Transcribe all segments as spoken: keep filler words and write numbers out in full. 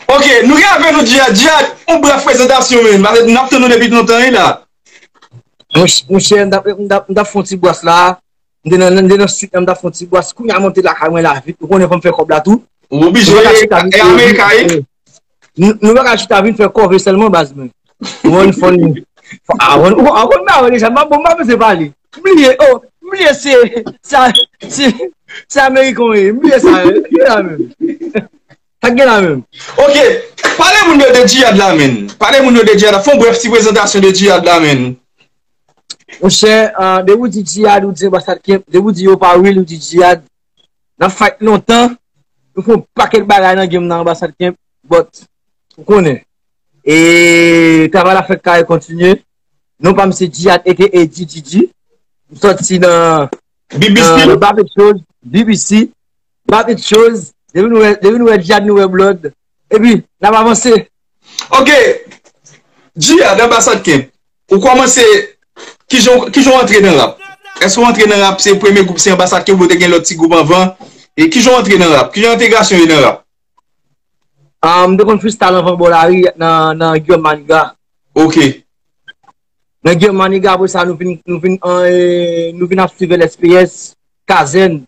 Ok, nou gen avè nou Djihad. Djihad, yon brèf prezantasyon, men. Paske n ap tann ou depi lontan, wi, la. Monch-, monchè, m t ap, m t ap, m t ap fè yon ti bwès la. M te nan, m te nan street la, m t ap fè yon ti bwès. Kounye a monte lakay mwen la vit. Ou konnen fò m fè kòb la tou. Ou oblije, nou pa ka chita vin, e Amerika, wi. Nou, nou pa ka chita vin fè kòve sèlman, baz mwen. One fun. Ah, one, ou, ou konn ba wè deja, m pa bon, m pa bezwen pale. M bliye, oh, m bliye se, se, se, se Ameriken w ye. M bliye sa, wi. Sa k gen la menm? Ok. Pale moun yo de Djihad la, menn. Pale moun yo de Djihad la. Fè yon brèf ti prezantasyon de Djihad la, menn. Monchè, ah, depi w di Djihad, ou di Anbasad Kemp. Depi w di yo pa real, ou di Djihad. N ap fight lontan. Nou fè yon pakèt bagay nan game nan Anbasad Kemp. But, ou konnen. E travay la fèk kare kontinye. Non pa m se Djihad, A K A D D D. M sòti nan, nan, nan Bapet Chose, B B C. Bapet Chose. Depi nou wè, depi nou wè Djihad, nou wè Blood. Epi, n ap avanse. Ok. Djihad, Anbasad Kemp. Ou kòmanse, kijan, kijan w antre nan rap? Èske w antre nan rap, se premye gwoup, se Anbasad Kemp, oubyen w te gen lòt ti gwoup anvan? E kijan w antre nan rap? Kijan entegrasyon ye nan rap? Ah, m te konn freestyle anvan bò lari nan, nan Guillaume Maniga. Ok. Nan Guillaume Maniga, apre sa, nou vin, nou vin, an, e, nou vin ap swiv L S P S, Kazèn,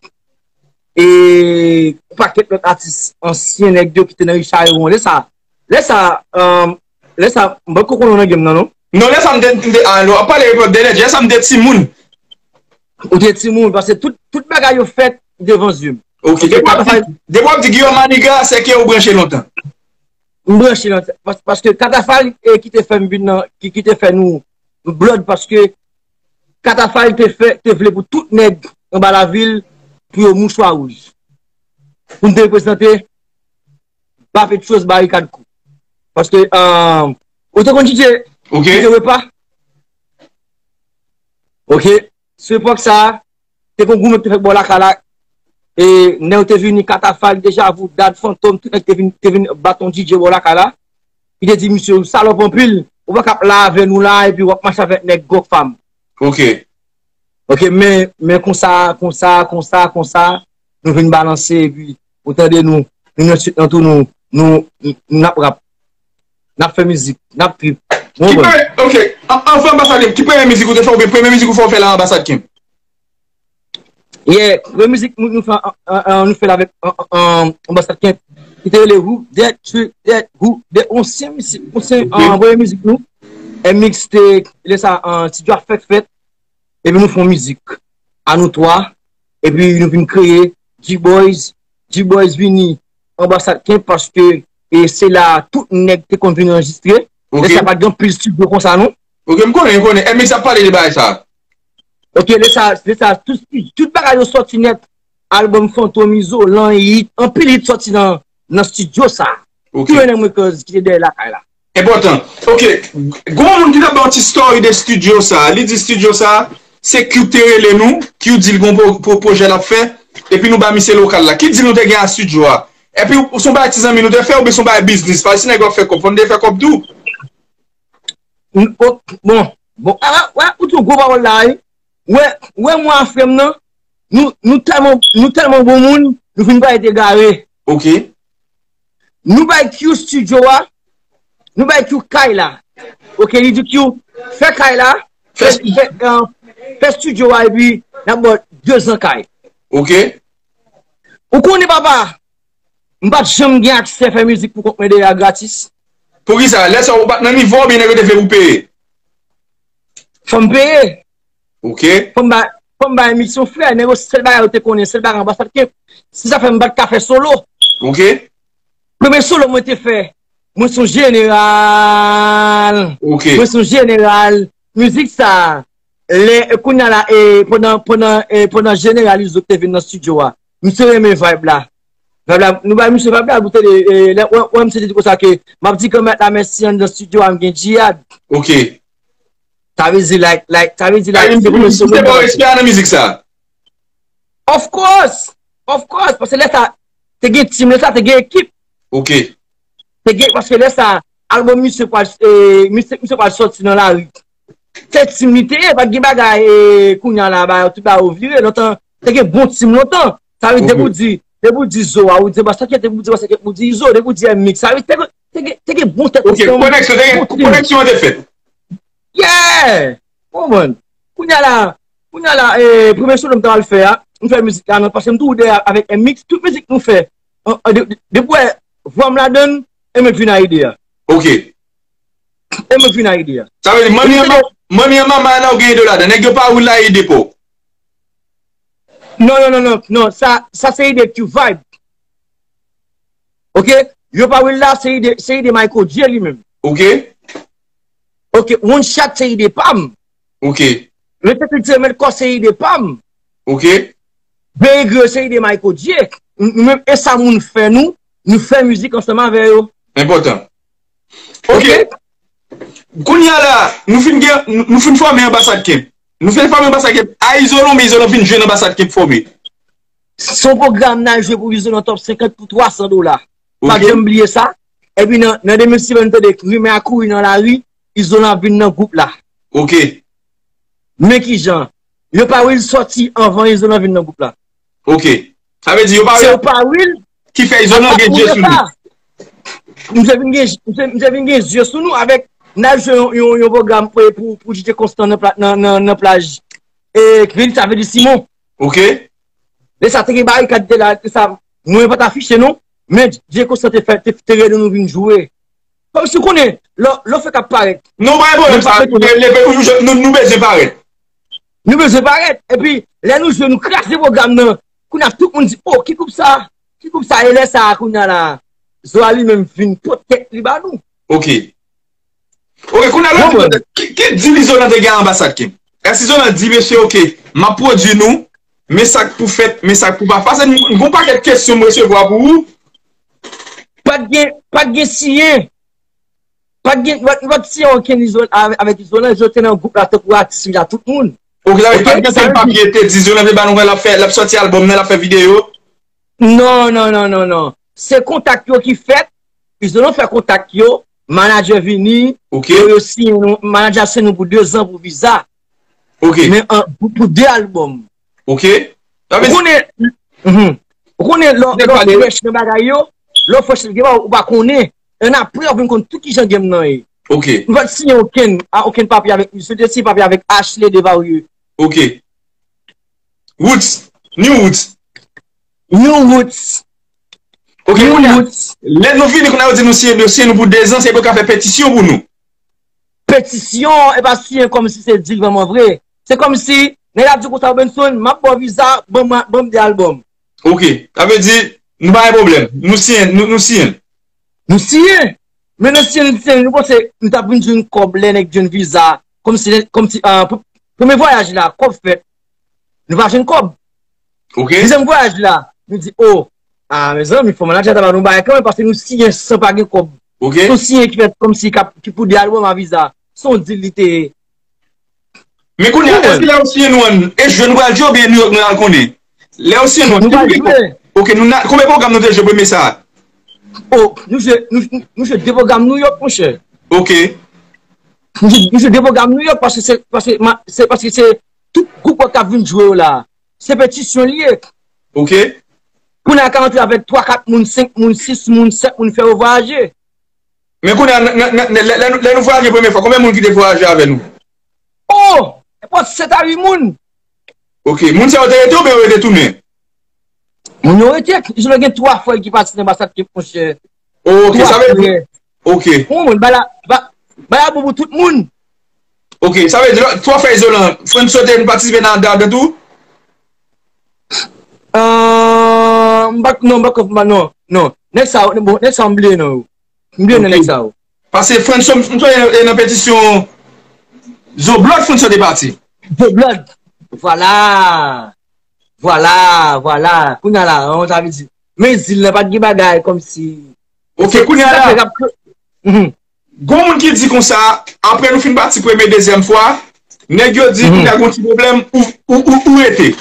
e yon pakèt lòt atis ansyen nèg yo ki te nan Richard Heron. Lè sa, lè sa, um, lè sa, m poko konnen w nan game nan, non? Non, lè sa m te, m te, ah, non, w ap pale de lè, lè sa m te timoun. Ou te timoun, paske tout, tout bagay yo fèt devan zye m. Ok, depi w ap di, depi w ap di Guillaume Maniga, se ke ou branche lontan. M branche lontan. Pas-, paske Katafal, e, ki te fè m vin nan, ki, ki te fè nou Blood, paske Katafal te fè, te vle pou tout nèg anba lavil, pou yo mouchwa wouj. Pou n te reprezante Bapet Chose, Barikad Crew. Paske, ah, ou te konn DJ, ok, DJ Repa? Ok. Sou epòk sa a, te gon goumen ki te fèt bò lakay la. E nèg yo te vini, Katafal, Deja Vu, Dad, Fantom, tout nèg te vin, te vin bat yon DJ bò lakay la. Li te di misye, "Ou salòp anpil, ou pa ka ap la avè nou la, epi w ap mache avèk nèg Gòk Fam." Ok. Ok, men, men konsa, konsa, konsa, konsa, nou vin balanse, epi ou tande nou, nou nan street nan tou, nou, nou, n ap rap, n ap fè mizik, n ap trip. Ou konprann? Ki premye, ok, an-, anvan Anbasad Kemp, ki premye mizik ou te fè, oubyen premye mizik ou fè, ou fè la Anbasad Kemp? Yeah, premye mizik nou, nou fè, an, an, an, nou fè l avèk, an, an, an, Anbasad Kemp, ki te rele Who Dat, Trick Dat, Who Dat, ansyen mizik, ansyen, ok, an, premye mizik nou, e mixtape, lè sa, an, studio a fèk fèt, epi nou fè yon mizik a nou twa, epi nou vin kreye G-Boys, G-Boys vini Anbasad Kemp paske, e, se la tout nèg te konn vin anrejistre. Ok. Lè sa pa t gen anpil studio konsa, non. Ok, m konnen, m konnen. M X ap pale de bagay sa. Ok, lè sa, lè sa, tout, tout bagay yo sòti nèt. Albòm Fantom, Izolan, hit, anpil hit sòti nan, nan studio sa. Ok. Tou Renan Records ki te dèyè lakay la. Enpòtan. Ok. Gon moun ki t ap ba yon ti story de studio sa. Li di studio sa, se Q te rele nou, Q di l gon pro-, pro-, pwojè l ap fè, epi nou ba misye lokal la. Ki di nou te gen a studio a? Epi ou, se yon bagay ti zanmi nou te fè, oubyen se yon bagay biznis? Paske si nèg yo ap fè kòb, fò nou te fè kòb tou. N-, o-, bon, bon, a, wè, ou di yon gwo pawòl la, wi. Wè, wè mwen a frè m nan, nou, nou tèlman, nou tèlman bon moun, nou fin parèt egare. Ok. Nou bay Q studio a, nou bay Q kay la. Ok, li di Q, fè kay la, fè, fè, fè, euh, fè studio a, epi n ap ba w de zan kay. Ok. Ou konnen, papa, m pa t janm gen aksè fè mizik pou kont mwen deja gratis. Poukisa? Lè sa ou pa t nan nivo oubyen nèg yo te vle pou peye? Fò m peye. Ok. Fò m bay, fò m bay misyon frè, nèg yo sèl bagay yo te konnen, sèl bagay Anbasad Kemp. Se sa fè m pa t ka fè solo. Ok. Premye solo mwen te fè, mwen se yon jeneral. Ok. Mwen se yon jeneral. Mizik sa, lè, e, kounye a la, e, pandan, pandan, e, pandan jeneral Izo te vin nan studio a, misye renmen vibe la. Vibe la, nou bay misye vibe la, pou tande, e, lè, wè, wè, misye te di konsa ke, "M ap di Granmèt la mèsi, anndan studio a, m gen Djihad." Ok. Sa vle di, like, like, sa vle di, like, se premye solo. Misye ba w respè nan mizik sa? Of course! Of course! Paske lè sa, te gen team, lè sa, te gen ekip. Ok. Te gen, paske lè sa, albòm misye pral, e, misye, misye pral sòti nan lari. Se team li te ye, pa t gen bagay, e, kounye a la, ba, tout bagay yo vire. Lontan, te gen bon team lontan. Sa vle di, ok, pou di, depi w di Zo a, ou di Basaket, depi w di Basaket, ou di Izo, depi w di M-Mix, sa vle di te gen, te gen, te gen bon tèt ansanm, bon tim. Ok, koneksyon, te gen koneksyon an te fèt. Yeah! Konprann? Kounye a la, kounye a la, eh, premye solo m ta pral fè a, m fè mizik la, non, paske m toujou dèyè avèk M-Mix, tout mizik nou fè, an, an, de, de, depi w wè vwa m ladan l, e mwen k vin ak ide a. Ok. E mwen k vin ak ide a. Sa vle di, manmi an, manmi an, manman an, ou gen ide ladan. Nèg yo pa will la ide pou. Non, non, non, non, non, sa, sa se ide Q-Vibe. Ok? Yo pa will la, se ide, se ide Michael J li menm. Ok. Ok, One Shot se ide pa m. Ok. Rete kilti remèt kò se ide pa m. Ok. Beyegre se ide Michael J. Nou menm e sa moun fè nou, nou fè mizik ansanm avè yo. Enpòtan. Ok. Ok? Kounye a la, nou fin gen, nou, nou fin fòme Anbasad Camp. Nou fin fòme Anbasad Camp. A Izolan, men Izolan fin jwenn Anbasad Camp fòme. Se yon pwogram n al jwe pou Izolan Top senkant pou twa san dola. Pa janm bliye sa. Epi nan, nan de mil sis, nou tande rimè a kouri nan lari, Izolan ap vin nan gwoup la. Ok. Men kijan. Yo pa will sòti anvan Izolan vin nan gwoup la. Ok. Sa vle di yo pa will. Se yo pa will ki fè Izolan gen je sou li. Misye vin gen, misye, misye vin gen je sou nou avèk n al jwe yon, yon, yon pwogram pou, pou, pou D J Constant nan, pla- nan, nan, nan plaj. E, Krilly, sa vle di Simon. Ok. Lè sa te gen barikad te la, lè sa, mwen pa t afiche non, men D J Constant te fè, te, te rele nou vin jwe. Kòmsi w konnen, lè, lè w fèk ap parèt. Non, pa gen pwoblèm sa. Leve, nou, nou bezwen parèt. Nou bezwen parèt. Epi, lè nou jwe, nou kraze pwogram nan. Kounye a, tout moun di, "Oh, ki gwoup sa? Ki gwoup sa?" E lè sa a, kounye a la, Zo a li menm vin pot tèt li ba nou. Ok. Ok, kounye a, lè w di, ki, ki dil Izolan te gen Anbasad Camp? Èske Izolan di, "Mesye, ok, m ap pwodui nou, men sa k pou fèt, men sa k pou pa fèt"? Paske m, m gon pakèt kesyon m resevwa pou ou. Pa t gen, pa t gen siyen. Pa t gen, pa t, pa t siyen okenn Izolan, avè- avèk Izolan, Izolan te nan gwoup la tankou atis li a tout moun. Ok, sa vle di pa t gen okenn papye te di Izolan te ba nou l ap fè, l ap sòti albòm nan, l ap fè videyo. Non, non, non, non, non. Se kontak yo ki fèt, Izolan fè kontak yo, manadjè vini, ok, yo, yo siyen nou, manadjè siyen nou pou dezan pou viza. Ok. Men an, pou, pou de albòm. Ok. Sa vle di. Ou konnen, mhm. Ou konnen lè, lè w fresh nan bagay yo, lè w fresh, gen bagay ou pa konnen. Annapre, w vin konn tout kijan game nan ye. Ok. Nou pa t siyen okenn, a, okenn papye avèk misye, te siyen papye avèk Ashley Desvarieux. Ok. Roots. New Roots. New Roots. Ok, kounye a, lè nou vini, kounye a, yo di nou siyen, yo siyen nou pou dezan, se pou yo ka fè petisyon pou nou. Petisyon, e pa siyen kòmsi se dil vrèman vre. Se kòmsi, nèg la di konsa, "Benson, m ap ba w viza, ban m, ban m de albòm." Ok, sa vle di, nou pa gen pwoblèm. Nou siyen, nou, nou siyen. Nou siyen. Men nou siyen, nou siyen, nou panse nou t ap vin jwenn kòb lè nèg jwenn viza. Kòmsi, kòmsi, ah, pre- premye vwayaj la, kòb fèt. Nou pa jwenn kòb. Ok. Dezyèm vwayaj la, nou di, "Oh, ah, mezanmi, fò manadjè ta ba nou bagay kanmenm, paske nou siyen san pa gen kòb." Ok. Se yon siyen ki fèt kòmsi k ap, ki pou de albòm a viza. Se yon dil li te ye. Men kounye a, èske lè yo siyen nou an, e jwe nou pral jwe oubyen New York nou al konnen? Lè yo siyen nou an, nou pral jwe. Ok, nou na, konbyen pwogram nou te jwe premye sa a? Oh, nou jwe, nou, nou, nou jwe de pwogram New York, monchè. Ok. Nou jwe, nou jwe de pwogram New York paske se, paske ma- se, paske se tout gwoup wòk k ap vin jwe yo la. Se petisyon li ye. Ok. Kounye a ka antre avèk twa, kat moun, senk moun, sis moun, sèt moun, fè yo vwayaje. Men kounye a, nan, nan, nan, lè, lè nou, lè nou vwayaje premye fwa, konbyen moun ki te vwayaje avè nou? Oh! Nenpòt sèt a uit moun. Ok. Moun sa yo te rete oubyen yo rete tounen? Moun yo rete, Izolan gen twa frè l ki pati nan Anbasad Camp, monchè. Ok, sa vle di. Ok. Pou moun, bay la, ba- bay la bon pou tout moun. Ok, sa vle di, twa frè Izolan, Frantso te patisipe nan, nan, nan tou? Euh, m pa, non, m pa, non, non. Nèg sa, bon, nèg sa m bliye non yo. M bliye nan nèg sa yo. Paske Frantso, m, m sonje nan petisyon Zo Blood, Frantso te pati. Zo Blood. Vwala. Vwala, vwala. Kounye a la, an, sa vle di, men zil la pa t gen bagay kòmsi. Ok, kounye a la. Mhm. Gon moun ki di konsa, apre nou fin pati premye, dezyèm fwa, nèg yo di, kounye a gon ti pwoblèm, ou, ou, ou, ou rete.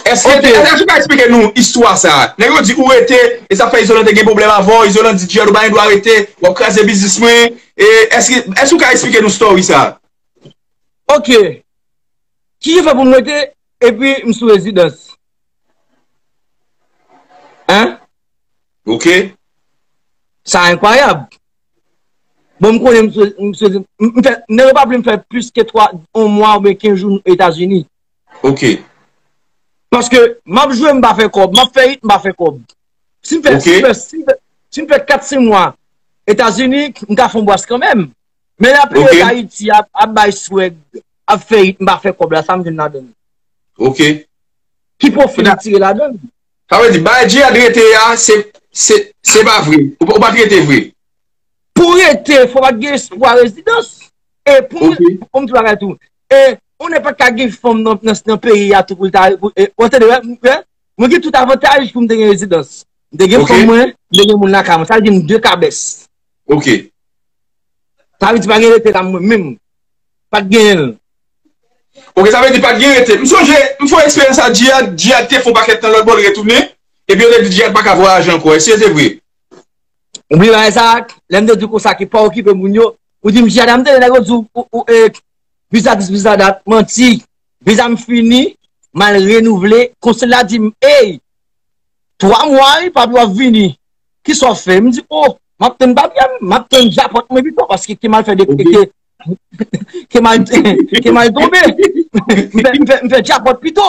Èske, èske ou ka eksplike nou istwa sa a? Nèg yo di ou rete, e sa fè Izolan te gen pwoblèm avè w, Izolan di Djèl ou pa gen dwa rete, w ap kraze biznis mwen, e èske, èske ou ka eksplike nou story sa a? Ok. Kijan fè pou m rete, epi m sou rezidans? Ok. Sa enkwayab. Bon, m konnen m sou- m sou- m- m fè, nèg yo pa vle m fè plis ke twa, yon mwa oubyen kenz jou Etazini. Ok. Paske m ap jwe, m pa fè kòb, m ap fè hit, m pa fè kòb. Si m fè, si m Ok. fè, si m fè, si m fè kat, senk mwa Etazini, m ka fè yon bwas kanmenm. Men lè ap Ok. rete Ayiti, ap, ap bay swag, ap fè hit, m pa fè kòb la, sa m jwenn ladan l? Ok. Ki pwofi m tire ladan l? Sa vle di, bagay Djihad rete a, se, se, se pa vre. Ou, ou pa t rete vre. Pou rete, fò w pa t gen espwa rezidans. E pou mwen, Ok. pou m di bagay tou. E, ou nèg pa ka gen fanm nan, nan, nan peyi a tou pou l ta, pou, e, ou tande, wè, wè? Mwen gen tout avantaj pou m te gen rezidans. M te gen Ok. fanm mwen, m te gen moun lakay mwen. Sa vle di m de kabès. Ok. Sa vle di pa gen rete la mwen menm. Pa t genyen l. Ok, sa vle di pa t gen rete. M sonje, m fè eksperyans a Djihad, Djihad te fè yon pakèt tan lòt bò, l retounen. Epi yo te di Djihad pa ka vwayaje ankò. Èske se vre? Ou bliye bagay sa, lè m te di w konsa ke pa okipe moun yo, ou di m Djihad, m tande nèg yo di w, ou, ou, e, viza dis, viza dat, manti. Viza m fini, m al renouvle, konsèy la di m, ey, twa mwa wi, papi w ap vini. Kisa w fè? M di, o, m ap tann papi a, m ap tann djapòt mwen pito, paske ke m al fè de, Ok. ke, ke m al, ke m al tonbe. M fè, m fè, m fè djapòt pito.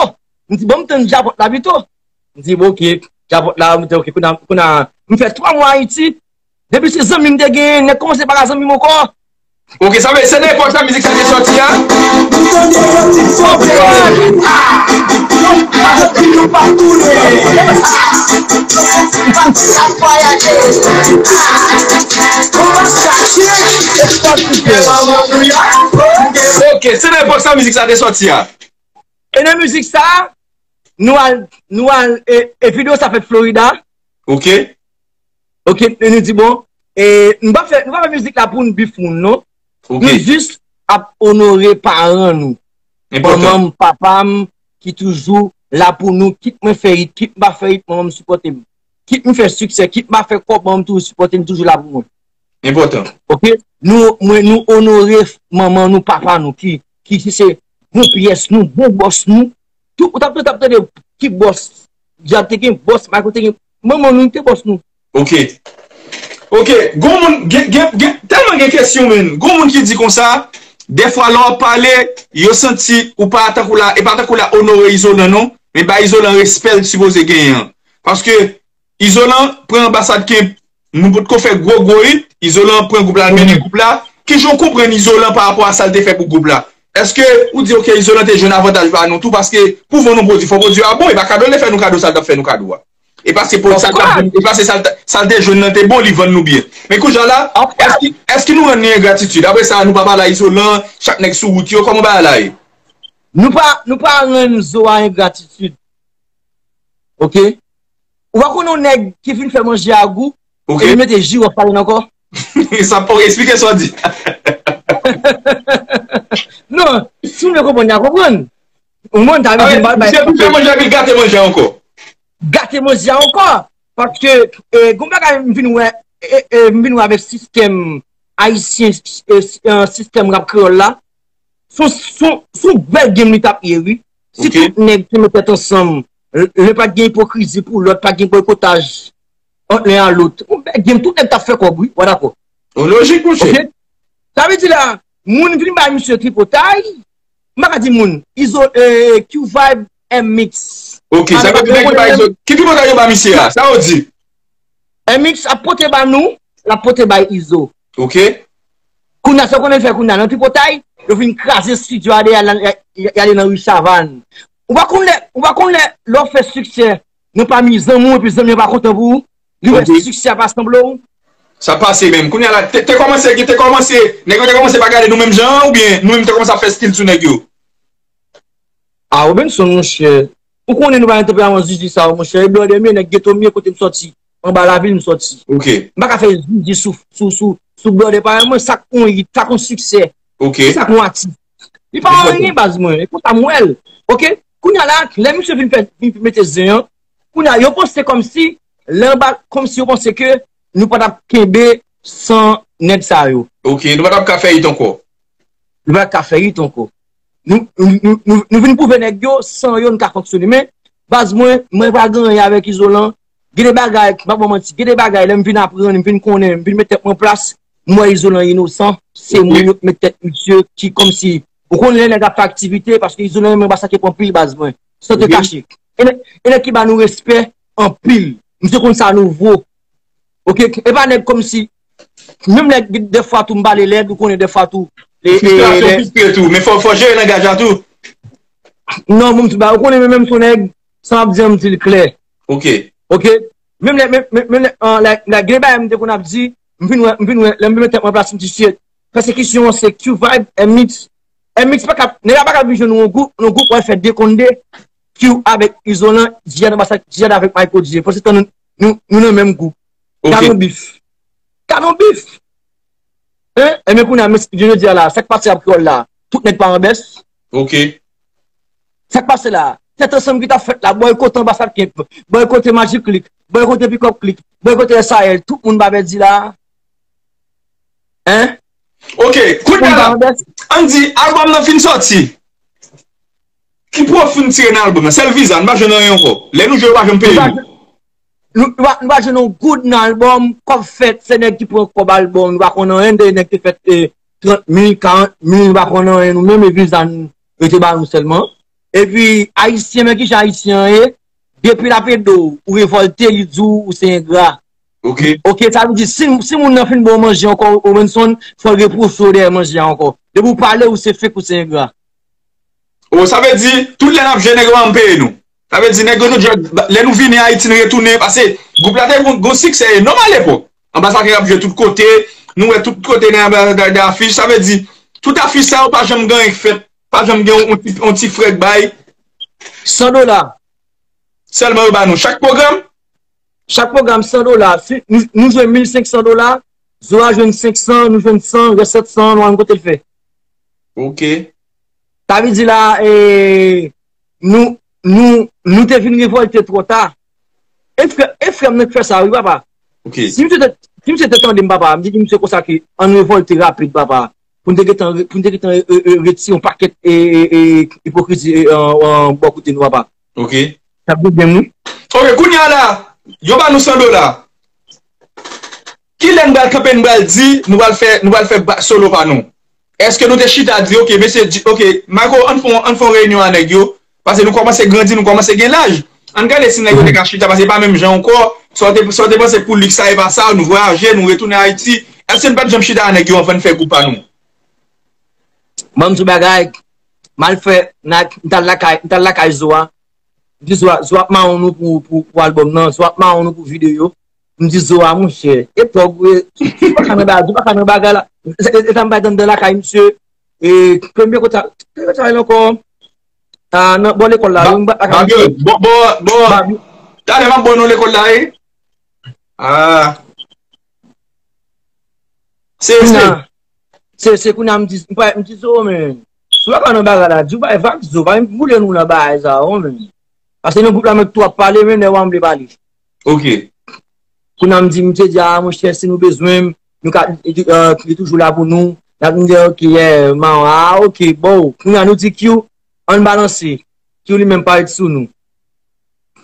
M di, bon, m tann djapòt la pito. M di, bon, ok, djapòt la, m di, ok, kounye a, kounye a, m fè twa mwa Ayiti, depi se zanmi m te genyen, nèg kòmanse pa ka zanmi m ankò. Ok, sa vle, se nan epòk sa mizik sa te sòti a? Ok, se nan epòk sa mizik sa te sòti a? E nan mizik sa, nou al, nou al, e, e videyo sa fèt Florida. Ok. Ok, e nou di, bon, e, nou pa fè, nou pa fè mizik la pou n bif moun, non. Ok. Nou jis ap onore paran nou. Enpòtan. Manman m, papa m, ki toujou la pou nou, kit mwen fè hit, kit m pa fè hit, manman m sipòte m. Kit m fè siksè, kit m pa fè kòb, manman m toujou sipòte m, toujou la pou mwen. Enpòtan. Ok? Nou, mwen, nou onore manman nou, papa nou, ki, ki, ki se bon pyès nou, bon bòs nou. Tout, ou t ap, t ap tande ki bòs. Djihad te gen bòs, Michael te gen, manman nou te bòs nou. Ok. Ok, gon moun, gen, gen, gen, tèlman gen kesyon, men. Gon moun ki di konsa, dèfwa lè w ap pale, yo santi ou pa tankou la, e pa tankou la onore Izolan, non, men ba Izolan respè l sipoze genyen an. Paske Izolan pran anbasad Kemp, nou potko fè gwo gwo hit, Izolan pran gwoup la, al mennen gwoup la. Kijan w konprann Izolan pa rapò a sa l te fè pou gwoup la? Èske ou di, ok, Izolan te jwenn avantaj pa nou tou, paske pou vann yon pwodui, fò pwodui a bon, e pa kado l te fè nou kado, sa l t ap fè nou kado a. E pa se pwodui sa l t ap vann, e pa se sa l t, sa l te jwenn nan te bon, li vann nou byen. Men kounye a la, èske, èske nou rann li engratitid? Apre sa, nou pa pale a Izolan, chak nèg sou wout yo, kòman bagay la ye? Nou pa, nou pa rann Zo a engratitid. Ok? Ou pa konn yon nèg ki fin fè manje a gou, Ok. e li mete jiwòf pa ladan ankò? Sa pa eksplike sa w di. Non, si w vle konprann, y a konprann. Ou konprann, ta vle di m pa bay. Misye fin fè manje a, epi l gate manje a ankò. Gate manje a ankò. Paske, e, gon bagay m vin wè, e, e, m vin wè avèk sistèm ayisyen, e, e, sistèm rap kreyòl la. Se yon, se yon, se yon bèl game li t ap ye, wi. Si Ok. Tout nèg te met tèt ansanm, lè, lè pa t gen ipokrizi pou lòt, pa t gen bòykotaj ant len a lòt. Yon bèl game, tout nèg t ap fè kòb, wi, w a dakò. Yon lojik, monchè. Ok? Sa vle di la, moun vin bay misye tripotay, m pa ka di moun, Izo, e, Q-Vibe, M-Mix. Ok, sa vle di nèg yo bay Izo, ki tripotay yo ba misye a? Sa yo di? M-Mix ap pote ba nou, l ap pote bay Izo. Ok. Kounye a, sa w konnen l fè kounye a, nan tripotay, yo vin kraze estidyo a dèyè, y, y, y ale nan ri Chavann. Ou pa konn lè, ou pa konn lè, lè w fè siksè, nan pami zanmi w, epi zanmi an pa kontan pou ou, li wè Ok. siksè a pa sanble w. Sa pase menm. Kounye a la, te, te kòmanse, te kòmanse, nèg yo te kòmanse pa gade nou menm jan an, oubyen nou menm te kòmanse ap fè stil sou nèg yo? A, Robinson, monchè, ou konnen nou pa gen tanperaman zizi sa yo, monchè. E blòdè m ye, nèg geto m ye, kote m sòti, anba lavil m sòti. Ok. M pa ka fè zizi sou, sou, sou, sou blòdè parèy mwen, sa k yon hit, sa k yon siksè, Ok. sa k yon atis. Li pa anyen, baz mwen, e konsa m wè l. Ok? Kounye a la, lè misye vin fè, vin mete zen an, kounye a, yo panse kòmsi, lè anba, kòmsi yo panse ke nou pa t ap kenbe san nèg sa yo. Ok, nou pa t ap ka fè hit ankò. Nou pa t ap ka fè hit ankò. Nou, nou, nou, nou, nou vin pwouve nèg yo, san yo, nou ka fonksyone. Men, baz mwen, mwen pa gen anyen avèk Izolan. Gen de bagay, m pa ba w manti, gen de bagay, lè m vin aprann, m vin konnen, m vin met tèt mwen an plas, m wè Izolan inosan, se moun yo k met tèt misye ki kòmsi, ou konnen lè nèg ap fè aktivite, paske Izolan renmen Basakyè pou anpil baz mwen, san te kache. E nèg, e nèg ki ba nou respè anpil. Misye konn sa nou vo. Ok, e pa nèg kòmsi, menm nèg dèfwa tou m pale lèd, ou konnen dèfwa tou. E, e, Fristre tou, men fò, fò jere langaj la tou. Non, bon, m di ba, ou konnen menm, menm son nèg, sa m ap di an, m di l klè. Ok. Ok? Menm lè, menm, menm, menm lè, an, lè, lè gen bagay m te konn ap di, m vin wè, m vin wè, lè m vin met tèt mwen an plas, m di, shit. Pèsekisyon an se Q-Vibe, M-Mix. M-Mix pa ka, nèg la pa ka vin jwenn yon gwoup, yon gwoup wè fè de kont de, Q avèk Izolan, Djihad anba sa, Djihad avèk Michael Djé. Panse tan nou, nou, nou nan menm gwoup. Ok. Ka nou bif. Ka nou bif. Hein? Enben kounye a, men jodi a la, sa k pase ap kreyòl la? Tout nèg pa an bès? Ok. Sa k pase la? Tèt ansanm ki t ap fèt la, bòykote Anba Sa Kemp, bòykote Magic Click, bòykote Pick Up Click, bòykote S A L, tout moun pa pèdi la. Hein? Ok, kounye a la, ann di, albòm nan fin sòti. Ki pwofi n tire nan albòm nan? Sèl viza, n pa jwenn anyen ankò. Lè nou jwe, yo pa janm peye nou. Nou, nou pa, nou pa jwenn yon goud nan albòm, kòb fèt, se nèg ki pran kòb albòm, nou pa konn anyen, de nèg te fèt, eh, trant mil, karant mil, nou pa konn anyen, nou menm, e viza n rete ba nou sèlman. Epi, Ayisyen, men kijan Ayisyen an ye, depi l ap ede w, ou revòlte, li di w ou se engra. Ok. Ok, sa vle di, si, si moun nan fin ba w manje ankò, Robinson, fò l repwoche w dèyè manje a ankò. Depi w pale, ou se fake, ou se engra. Oh, sa vle di, tout lè n ap jwe, nèg yo pa janm peye nou. Sa vle di, nèg yo nou jwe, lè nou vini Ayiti, nou retounen, paske gwoup la te gon, gon siksè enòm alepòk. Anba Sa Kemp ap jwe tout kote, nou wè tout kote nan, nan, nan, nan afich. Sa vle di, tout afich sa yo pa janm gen anyen k fèt, pa janm gen yon, yon ti, yon ti frè k bay. San dola. Sèlman yo ba nou chak pwogram? Chak pwogram san dola. Si nou, nou jwenn mil senk san dola, Zoya jwenn senk san, nou jwenn san, rès sèt san, nou pa konn kote l fè. Ok. Sa vle di la, eh, nou, nou, nou te vin revòlte twò ta. E frè, e frè m nan k fè sa, wi, papa. Ok. Si misye te, si misye te tande m, papa, m te di misye konsa ke ann revòlte rapid, papa. Pou n te gentan, pou n te gentan, eh, eh, retire yon pakèt, eh, eh, eh, ipokrizi, eh, an, an bò kote nou, papa. Ok. Sa ap vin byen, wi. Ok, kounye a la, yo ba nou san dola. Kilè n pral kanpe, n pral di, nou pral fè, nou pral fè ba-, solo pa nou? Èske nou te chita di, ok, mesye, di, ok, Marco, ann fè, ann fè yon reyinyon a nèg yo? Paske nou kòmanse grandi, nou kòmanse gen laj. Ann gade si nèg yo te ka chita, paske e pa menm jan ankò. Sa w te, sa w te panse pou lik sa, e pa sa, nou vwayaje, nou retounen Ayiti. Èske n pa t janm chita a nèg yo anvan n fè gwoup pa nou? Ban m di w bagay, m al fè, m t al lakay, m t al lakay Zoya. M di Zoya, Zoya ap mawon nou pou, pou, pou albòm nan, Zoya ap mawon nou pou videyo. M di Zoya, monchè, e tòg ou ye, ou pa ka nan bagay, ou pa ka nan bagay la. E, e, e sa m bay tande lakay misye, e, premye kote, premye kote ankò, a, nan bò lekòl la, wi, m pa ka. Babyo, bò, bò, bò. Babyo. Talè m ap bò nan lekòl la, wi. Ah. Se, se. Kounye a, se, se kounye a m di, m pa, m di Zo, men, si w pa ka nan bagay la, di w bay vag Zo, pa vin boule nou nan bagay sa, o, men. Paske nan gwoup la, men tou ap pale, men nèg w a m vle pale. Ok. Kounye a m di, m te di, a, monchè, si nou bezwen m, nou ka, li, li, eh, li toujou la pou nou. N ap di, ok, yeah, man, a, ok, bon. Kounye a nou di Q, ann balanse. Q li menm parèt sou nou.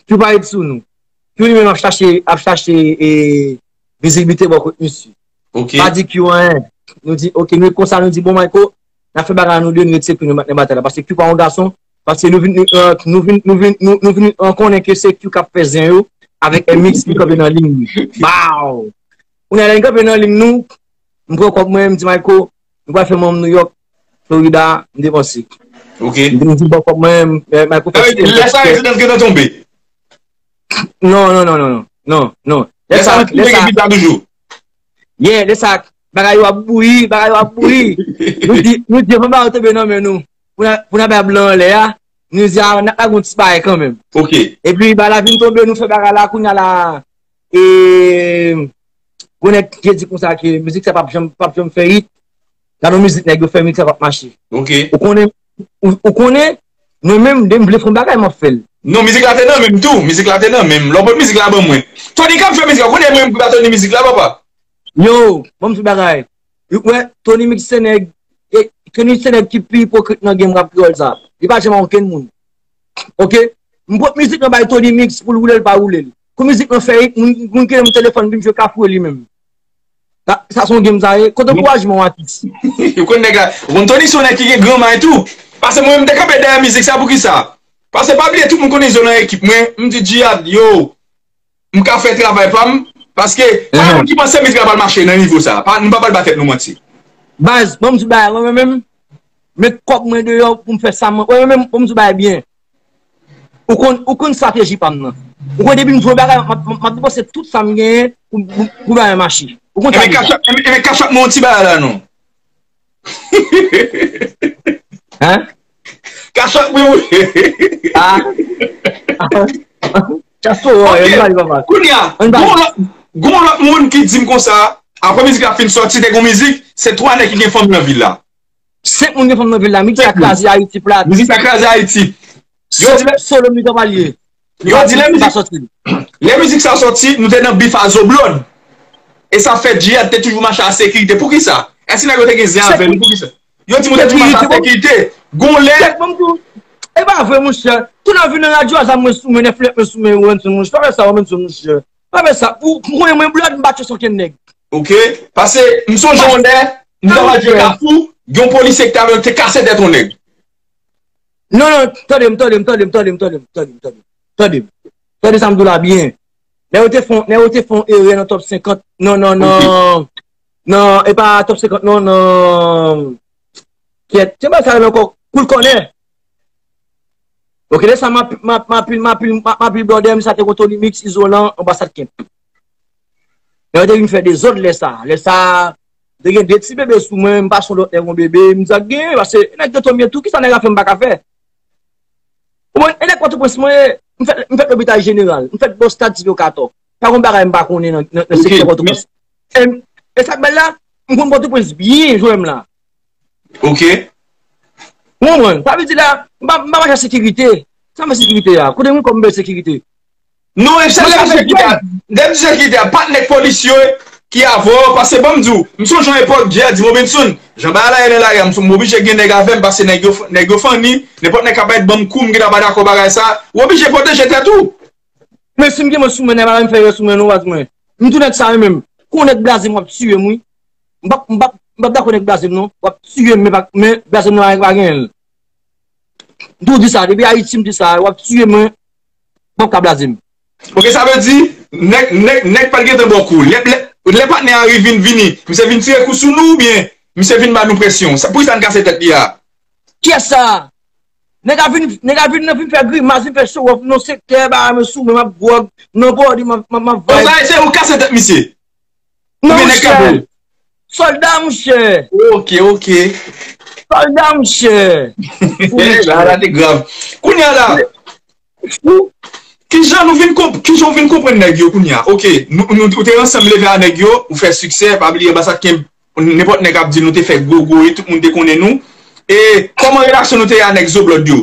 Q parèt sou nou. Q li menm ap chache, ap chache, eh, vizibilite bò kot misye. Ok. Pa di Q anyen. Nou di, ok, nou konsa, nou di, bon, Marco, n ap fè bagay nou de, nou ret sepi nou nan batay la. Paske Q pa yon gason, paske nou vin, nou, eh, nou vin, nou vin, nou, nou vin, eh, konnen ke se Q k ap fè zen yo avèk M-Mix, li kanpe nan liy li. Baw! Kounye a lè li kanpe nan liy nou, m pran kòb mwen, m di, Marco, nou pral fè manm New York, Florida, m depanse. Ok. M di, m di, bon, kòb mwen, eh, Marco fè ti. Lè sa, rezidans gentan tonbe. Non, non, non, non, non, non, non. Lè sa, lè sa, lè sa. Yeah, lè sa, bagay yo ap bouyi, bagay yo ap bouyi. Nou di, nou di, fò bagay yo tonbe nan men nou. Pou n a, pou n a bay blan anlè a, nou di, a, n a, n a gon ti bagay kanmenm. Ok. Epi, bagay la vin tonbe, nou fè bagay la, kounye a la, e, gon nèg ki di konsa ke mizik sa p ap janm, p ap janm fè hit. Gade yon mizik nèg yo fè, mizik sa p ap mache. Ok. Ou konnen, ou, ou konnen, mwen menm, de m vle fè yon bagay, m ap fè l. Non, mizik la te nan men m tou. Mizik la te nan men m. Lè w pot mizik la ban mwen. Tony k ap fè mizik la. Ou konnen mwen m ba Tony mizik la, papa. Yo, ban m di bagay. Ou wè, Tony Mix se nèg, e, Tony se nèg ki pi ipokrit nan game rap kreyòl sa. Li pa janm ak okenn moun. Ok? M pot mizik lan bay Tony Mix pou l woule l pa woule l. mizik lan fè hit, moun, moun ki nan telefòn vin jwe kafou li menm. Sa, sa se yon game sa ye. Kote ankourajman w atis? Yo konn nèg la. Ou konn Tony se yon nèg ki gen gran may tou. Paske mwen menm te kanpe dèyè mizik sa poukisa? Paske pa bliye tout moun konnen Izo nan ekip mwen. M di Djihad, yo, m ka fè travay pa m. Paske pa gen moun ki panse mizik la pral mache nan nivo sa. Pa, nou pa pral ba tèt nou manti. Baz, ban m di w bagay, mwen menm, met kòb mwen deyò pou m fè sa mwen. Mwen menm, ban m di w bagay byen. Ou konn, ou konn estrateji pa m nan. Ou konn depi m jwe bagay, m ap, m ap, m ap depanse tout sa m genyen pou, pou, pou bagay mache. Ou konn sa deja. Ebyen, kachòt, ebyen, kachòt mwen yon ti bagay la non. Hein? Kachòt mwen. Ah. Kachòt, ok. Ann pale, papa. Kounye a, ann pale. Gon lòt, gon lòt moun ki di m konsa, apre mizik la fin sòti, te gon mizik, se twa nèg ki gen fanm nan vil la. Senk moun gen fanm nan vil la. Mizik sa kraze Ayiti plat. Mizik sa kraze Ayiti. Yo di lè solo mizik pa l ye. Yo di lè mizik, lè mizik sa sòti, nou te nan bif a Zoblòd. E sa fè Djihad te toujou mache a sekirite. Poukisa? Èske nèg yo te gen zen avè nou? Poukisa? Yo di nou te toujou mache a sekirite. Gon lè. Chèk, ban m di w. E pa vre, monchè. Tou lè w vin nan radyo a, zam mwen sou mwen, nèf lèt mwen sou mwen, Robinson, monchè. Pa fè sa, Robinson, monchè. Pa fè sa. Ou, ou konnen mwen, Blood, m pa tchwe okenn nèg. Ok? Paske m sonje yon lè, m t ap al jwe Kafou, gen yon polisye ki t avè l te kase tèt yon nèg. Non, non, tande m, tande m, tande m, tande m, tande m, tande m, tande m, tande m. Tande m. Tande sa m di w la byen. Nèg yo te fè, nèg yo te fè yon erè nan top senkant. Non, non, non. Nan, e pa top senkant, non, nan. Kiyès? Se pa sa rele ankò. Koul Kònè. Ok, lè sa m ap, m ap, m ap, m ap, m ap, m ap blòdè, misye te gon Tony Mix, Izolan, anbasad Kemp. Nèg yo te vin fè dezòd lè sa. Lè sa, te gen de ti bebe sou mwen, m pase yon lòt nèg yon bebe, m di sa k genyen, paske nèg te tonbe tou, kisa nèg la fè m pa ka fè? Ou konprann? E nèg Pòtoprens mwen ye, m fèt, m fèt lopital jeneral, m fèt bò stad Silvio Cator. Pa gon bagay m pa konnen nan, nan, nan sektè Pòtoprens. E, e sa k bèl la, m konn Pòtoprens byen, jwenn m la. Ok. Ou konprann? Sa vle di la, m pa, m pa mache ak sekirite. Sa m fè sekirite a? Kote mwen kòm bèl sekirite? Non, e se lè m di sekirite a, lè m di sekirite a, pa t nèg polis yo ki avè w, paske ban m di w, m sonje yon epòk, Djihad di Robinson, jan bagay la ye nan lari a, m oblije gen nèg avè m, paske nèg yo, nèg yo funny, nenpòt nèg ka parèt ban m kou, m gentan pa dakò bagay sa, ou oblije pwoteje tèt ou. Men si m gen mwen sou mwen, nèg pa menm fè yo sou mwen non, baz mwen. M tou nèg sa yo menm. Kou nèg blaze m, w ap tiye m, wi. M p ap, m p ap, m p ap dakò nèg blaze m non. W ap tiye m, men pa, men blaze m nan pa, pa genyen l. M tou di sa, depi Ayiti m di sa, w ap tiye mwen, w p ap ka blaze m. Ok, sa vle di, nèg, nèg, nèg pa t gentan ba w kou. Lè, lè, lè patnè a vin vini, misye vin tire kou sou nou oubyen misye vin ba nou presyon? Sa, poukisa n kase tèt li a? Kiyès sa? Nèg a vin, nèg a vin nan vin fè grimas, vin fè show off nan sektè, ba mwen sou mwen, m ap gwòg, nan bòdi, m ap, m ap, m ap vibe. Sa, se ou kase tèt misye? Non, monchè. Sòlda, monchè. Ok, ok. Sòlda, monchè. Eh, la, la, te grav. Kounye a la, kijan nou vin konp-, kijan w vin konprann nèg yo kounye a? Ok, nou, nou, ou te ansanm leve a nèg yo, ou fè siksè, pa bliye anbasad Kemp, nenpòt nèg ap di nou te fè gwo gwo hit, tout moun te konnen nou. E kòman relasyon nou te ye a nèg Zoblòd yo?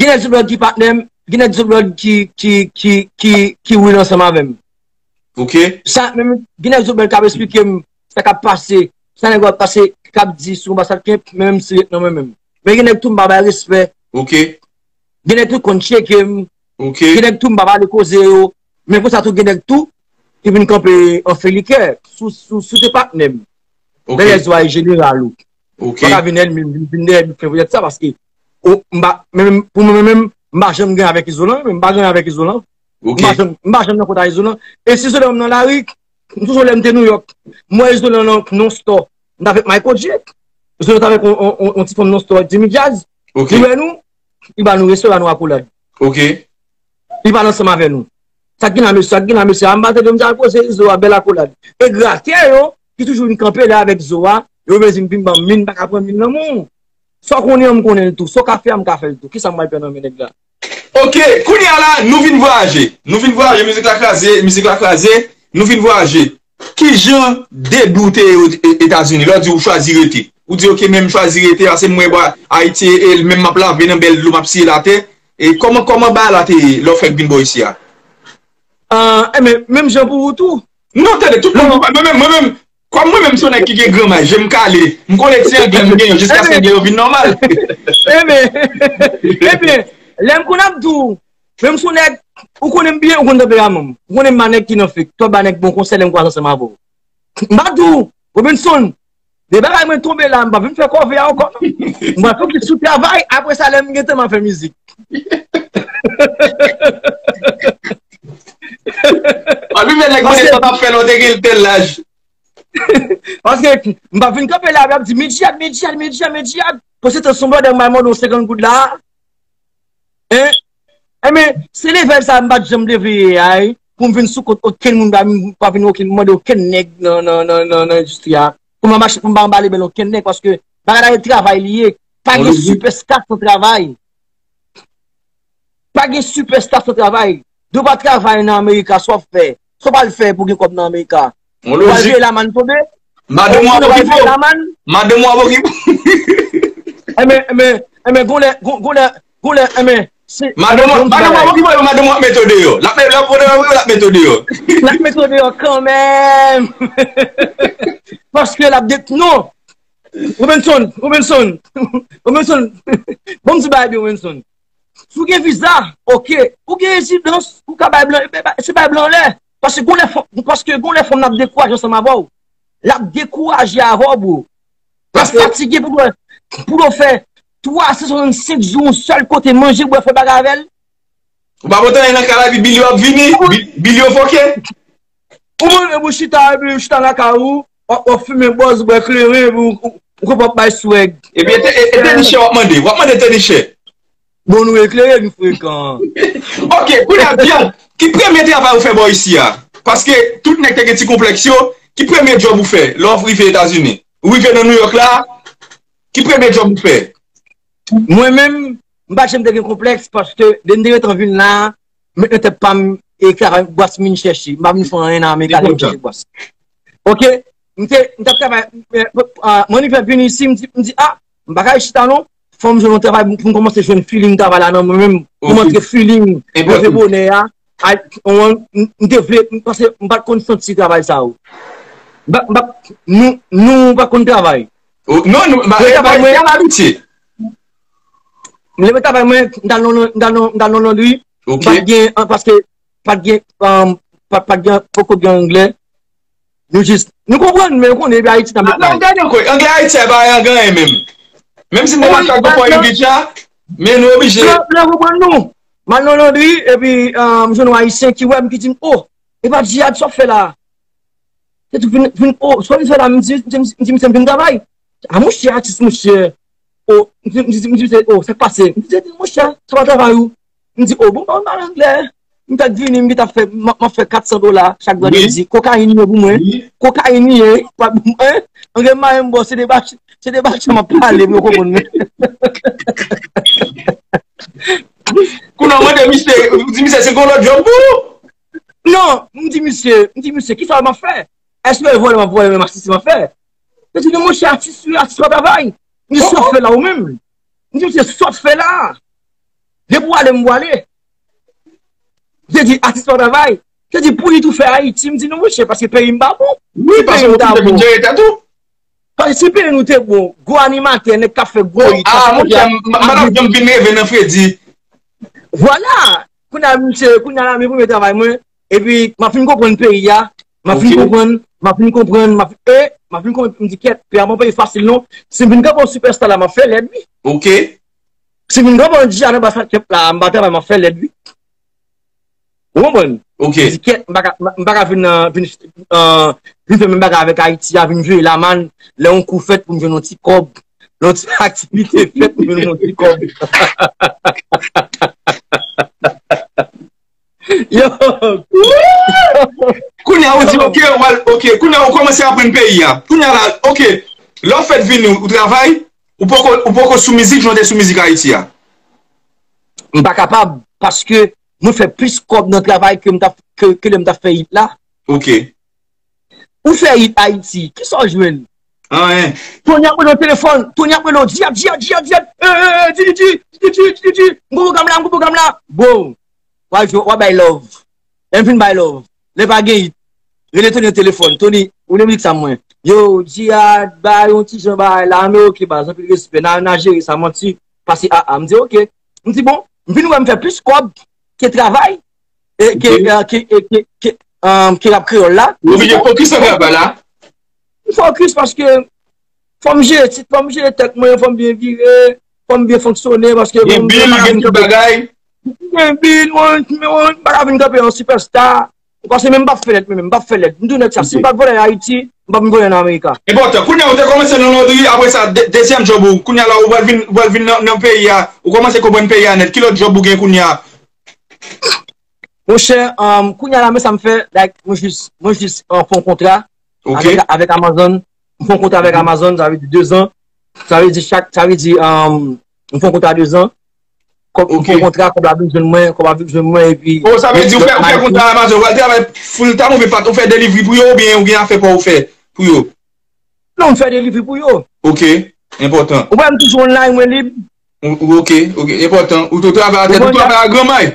Gen nèg Zoblòd ki patnè m, gen nèg Zoblòd ki, ki, ki, ki, ki real ansanm avè m. Ok. Sa, menm, gen nèg Zoblòd k ap esplike m sa k ap pase, sa nèg yo ap pase, k ap di sou anbasad Kemp, menm si ret nan mwen menm. Men gen nèg tou m pa bay respè. Ok. Gen nèg tou konn tcheke m. Ok. Gen nèg tou m pa pale koze yo. Men konsa tou gen nèg tou ki vin kanpe an felikè sou, sou, sou te patnè m. Ok. Dèyè zwa e jeneral ou. Ok. Pa ka vin ènmi m, vin, vin dèyè m, fè poutèt sa, paske, o, m pa, men, men, pou mwen menm, m pa janm gen avèk Izolan, men m pa gen avèk Izolan. Ok. M pa janm, m pa janm nan kont a Izolan. E si Izolan nan lari, m sonje lè m te Nouyòk, m wè Izolan nan, nan store. M t avèk Michael J. Izolan t avèk on, on, on, on ti fanm nan store, Jimmy Jazz. Ok. Li wè nou, li ba nou respè, ba nou akolad. Ok. Li pale ansanm avè nou. Sa k gen la, mesye, sa k gen la, mesye, a m pa tande, m di al koze Izo a, bèl akolad. E gratè yo, ki toujou vin kanpe la avèk Zo a, yo vle di m vin ban m min, m pa ka pran min nan men w. Sa w konnen an, m konnen l tou. Sa w ka fè a, m ka fè l tou. Kisa m pral pè nan men nèg la? Ok, kounye a la, nou vin vwayaje. Nou vin vwayaje, mizik la kraze, mizik la kraze, nou vin vwayaje. Kijan debi w te ye o-, e-, Etazini? Lè w di w chwazi rete. Ou di, "Ok, men m chwazi rete, paske m wè bò Ayiti, e, e, menm m ap lave nan bèl dlo, m ap siye latè." E kòman, kòman bagay la te ye lè w fèk vin bò isi a? Ah, e men, menm jan pou ou tou. Non, tande, tout moun, mwen menm, mwen menm, kòm mwen menm se yon nèg ki gen gran may, je m kale, m konnen ti anglè m genyen yo, jiskaske anglè yo vin nòmal. Ebyen, ebyen, lè m konn ap di w, Men m se yon nèg, ou konnen m byen, ou konn tanperaman m. Ou konnen m pa nèg ki nan fake. Twòp ba nèg bon konsèy lè m kwaze ansanm avè w. M pa di w, Robinson, de bagay mwen tonbe la, m pa vin fè kòve a ankò non. M pral fokis sou travay, apre sa lè m gen tan m a fè mizik. Anpi men nèg konnen sa p ap fè lè w te gen tèl laj. Paske m pa vin kanpe la, ap di Medjihad, Medjihad, Medjihad, Medjihad. Pou se te sou bòdè m al mande yon senkant goud la. Hein? Enben, se level sa m pa t janm deveye a, wi. Pou m vin sou kont okenn moun, pa vin, pa vin okenn, mande okenn nèg nan, nan, nan, nan, nan endistri a. Pou m pa mache, pou m pa anba lebèl okenn nèg, paske bagay la se travay li ye. Pa gen sipèsta san travay. Pa gen sipèsta san travay. Depi w pa travay nan Amerika, sa w ap fè? Sa w pral fè pou gen kòb nan Amerika? Ou pral veye lamann tonbe? Madanm ou ap okipe w. Madanm ou ap okipe w. Enben, enben, enben, gon lè, gon lè, gon lè, enben, se. Madanm ou ap okipe w, madanm ou ap mete w deyò. L ap mete w deyò. L ap mete w deyò kanmenm. Paske l ap det, non. Robinson, Robinson, Robinson. Bon, m di bagay byen, Robinson. Si w gen viza, oke. Ou gen rezidans, ou ka bay blan, se bay blan anlè. Paske gon lè fanm, paske gon lè fanm nan ap dekouraje ansanm avè w. L ap dekouraje avè w, bro. L ap fatige pou l wè, pou l fè twa san swasannsenk jou yon sèl kote, manje, bwè, fè bagay avè l. Ou pa pote anyen nan kay la epi Billy ap vini, Billy foke. Ou mande pou chita, epi chita lakay ou, w ap fimen bòz, bwè kleren, epi ou konn p ap bay swag. Epi e tenichè w ap mande, w ap mande tenichè. Bon, nou eklere, nou frekan. Ok, kounye a, Dyad, ki premye travay ou fè bò isi a? Paske tout nèg te gen ti konplèks yo, ki premye djòb ou fè lè w rive Etazini? Ou rive nan New York la, ki premye djòb ou fè? Mwen menm, m pa janm te gen konplèks paske depi m te gentan vin la, m met nan tèt pa m e travay bwès m vin chèche. M pa vin fè anyen nan Amerik ale m chèche bwès. Ok, m te, m t ap travay, mwen rive vin isi, m di, m di, ah, m pa ka chita non. Fò m jwenn yon travay pou m kòmanse jwenn feeling travay la nan mwen menm. Pou m antre feeling, leve bonè a. M te vle, paske m pa t konn santi travay sa yo. Nou, nou pa t konn travay. Non, nou, m pa t konn abitye. M leve travay mwen, m t al nan londri. M pa t gen, paske pa t gen, pa t gen, poko gen anglè. Nou jis, nou konprann, men ou konnen, epi Ayiti nan met la. Anglè Ayiti a pa anyen menm. Menm si m te pa ka konprann English la, men nou oblije. Lè w konprann nou. M al nan londri, epi m jwenn yon Ayisyen ki wè m, ki di m, oh, epa Dyad, sa w ap fè la? Se tou vin, vin, oh, sa w vin fè la? M di, m di, m di, misye m vin travay. A monchè, atis, monchè. Oh, m di, m di, m di, oh, sa k pase? M di, monchè, sa pa travay ou? M di, oh, bon, pa pale anglè. M fèk vini, m gentan fè, m ap fè kat san dola chak vandredi. Kokayin ye pou mwen. Kokayin ye. Anglè m pa menm bon, se de bach, se de bach m ap pale, m yo konprann mwen. Kounye a w mande misye, ou di misye se gon lòt djòb pou ou? Non, m di misye, m di misye, kisa m ap fè? Èske e vòlè m ap vòlè menm atis m ap fè? Yo di, non, monchè, atis, atis pa travay. M di, sa w ap fè la ou menm? M di, misye, sa w ap fè la? Depi w ale, m pwale. Yo di, atis pa travay. Yo di, pou li tou fè Ayiti. M di, non, monchè, paske peyi m pa bon. Si peyi m ta bon. Paske si peyi nou te bon, gwo animatè, nèg k ap fè gwo hit. Ah, monchè, m pa t ap janm vin reve nan fredi. Vwala! Kounye a, misye, kounye a la, men premye travay mwen. Epi, m ap fin konprann peyi a. M ap fin konprann, m ap fin konprann, m ap, e, m ap fin konprann, m di, kèt, peyi a pa yon peyi fasil non. Si m vin kanpe yon sipèsta la, m ap fè lèd, wi. Ok. Si m vin kanpe yon djiyad anba sa kèt la, m pa travay, m ap fè lèd, wi. Ou konprann? Ok. M di, kèt, m pa ka, m pa ka vin, vin, vin fè menm bagay avèk Ayiti a, vin veye lamann, lè yon kou fèt pou m jwenn yon ti kòb, lè yon ti aktivite fèt pou m jwenn yon ti kòb. Yo! Kounye a ou di, ok, ou al, ok, kounye a ou kòmanse aprann peyi a. Kounye a la, ok, lè w fèt vini, ou travay, ou poko, ou poko sou mizik, jan w te sou mizik Ayiti a. M pa kapab, paske mwen fè plis kòb nan travay ke m t ap, ke, ke lè m t ap fè hit la. Ok. Ou fè hit Ayiti, kisa w jwenn? Anyen. Tony ap rele w nan telefòn, Tony ap rele w, Dyad, Dyad, Dyad, Dyad, eh, eh, eh, Didi, Didi, Didi, Didi, m gon pwogram la, m gon pwogram la. Bro, w ap jwe, w ap bay love. Lè m fin bay love, lè pa gen hit, rele Tony nan telefòn, Tony, ou ne mizik sa mwen. Yo, Dyad, bay yon ti jan bagay la, men ok, baz, anpil respè, n a, n a jere sa, manti, pase a a. M di, ok. M di, bon, m vin wè m fè plis kòb ke travay, e ke, e, ke, e ke, ke, e, ke rap kreyòl la. Ou oblije fokis nan travay la. M fokis paske fò m jere tit, fò m jere tèt mwen, fò m byen vire, fò m byen fonksyone, paske gen bil, gen tout bagay. Gen bil, mwen, mwen, mwen pa ka vin kanpe yon sipèsta. Paske menm m p ap fè lèd, menm, m p ap fè lèd. M di w nèg sa, si m pa t vòlè Ayiti, m p ap vin vòlè nan Amerika. Enpòtan. Kounye a, ou te kòmanse nan lòtri, apre sa, de-, dezyèm djòb ou, kounye a la, ou pral vin, ou pral vin nan, nan peyi a, ou kòmanse konprann peyi a nèt. Ki lòt djòb ou gen kounye a? Monchè, um, kounye a la, men sa m fè, like, mwen jis, mwen jis, uh, fè yon kontra avèk, avèk Amazon. M fè yon kontra avèk Amazon, sa vle di de zan. Sa vle di chak, sa vle di, um, m fè yon kontra de zan. Kòb, m fè yon kontra, kòb la vin jwenn mwen, kòb la vin jwenn mwen, epi... Oh, sa vle di ou fè, ou fè kontra Amazon, ou al travay full time, oubyen pa, ou fè delivery pou yo, oubyen ou gen afè pa w ou fè pou yo? Non, m fè delivery pou yo. Ok, enpòtan. Ou wè m toujou online, mwen lib. Ou, ou, ok, ok, enpòtan. Ou tou travay atè, ou travay a granmay.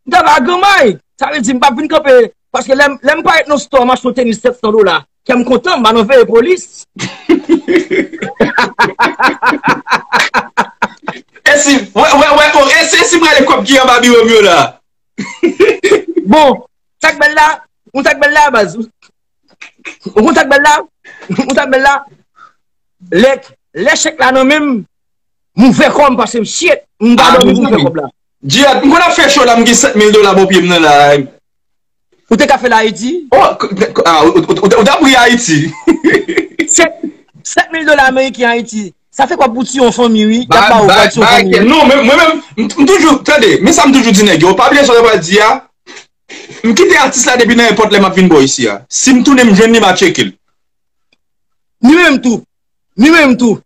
M travay a granmay. Sa vle di m p ap vin kanpe. Paske lè m, lè m parèt nan store, m achte yon tenis sèt san dola. Kè m kontan, m pa nan veye polis. E si, wè, wè, wè, oh, e si, e si m rele kòb ki anba biwo m yo la? Bon, sa k bèl la, ou sa k bèl la, baz. Ou konn sa k bèl la? Ou konn sa k bèl la? Lè, lè chèk la nan men m, m ouvè kò m pase m shit, m pa dòmi pou m fè kòb la. Jihad, m konn ap fè show la, m gen sèt mil dola bò pye m nan la. Ou te ka fè l Ayiti? Oh, k-, k-, ah, ou, ou, ou, ou t ap ri Ayiti. Sèt, sèt mil dola ameriken Ayiti. Sa fè kòb pou tiye yon fanmi, wi. Y ap ba ou pou tiye yon fanmi, wi. Non, men, mwen menm, m, m toujou, tande, men sa m toujou di nèg yo, pa bliye sa w pral di a. M kite atis la depi nan èpòt lè m ap vin bò isi a. Si m tounen m jwenn li, m a tcheke l. Li menm tou. Li menm tou.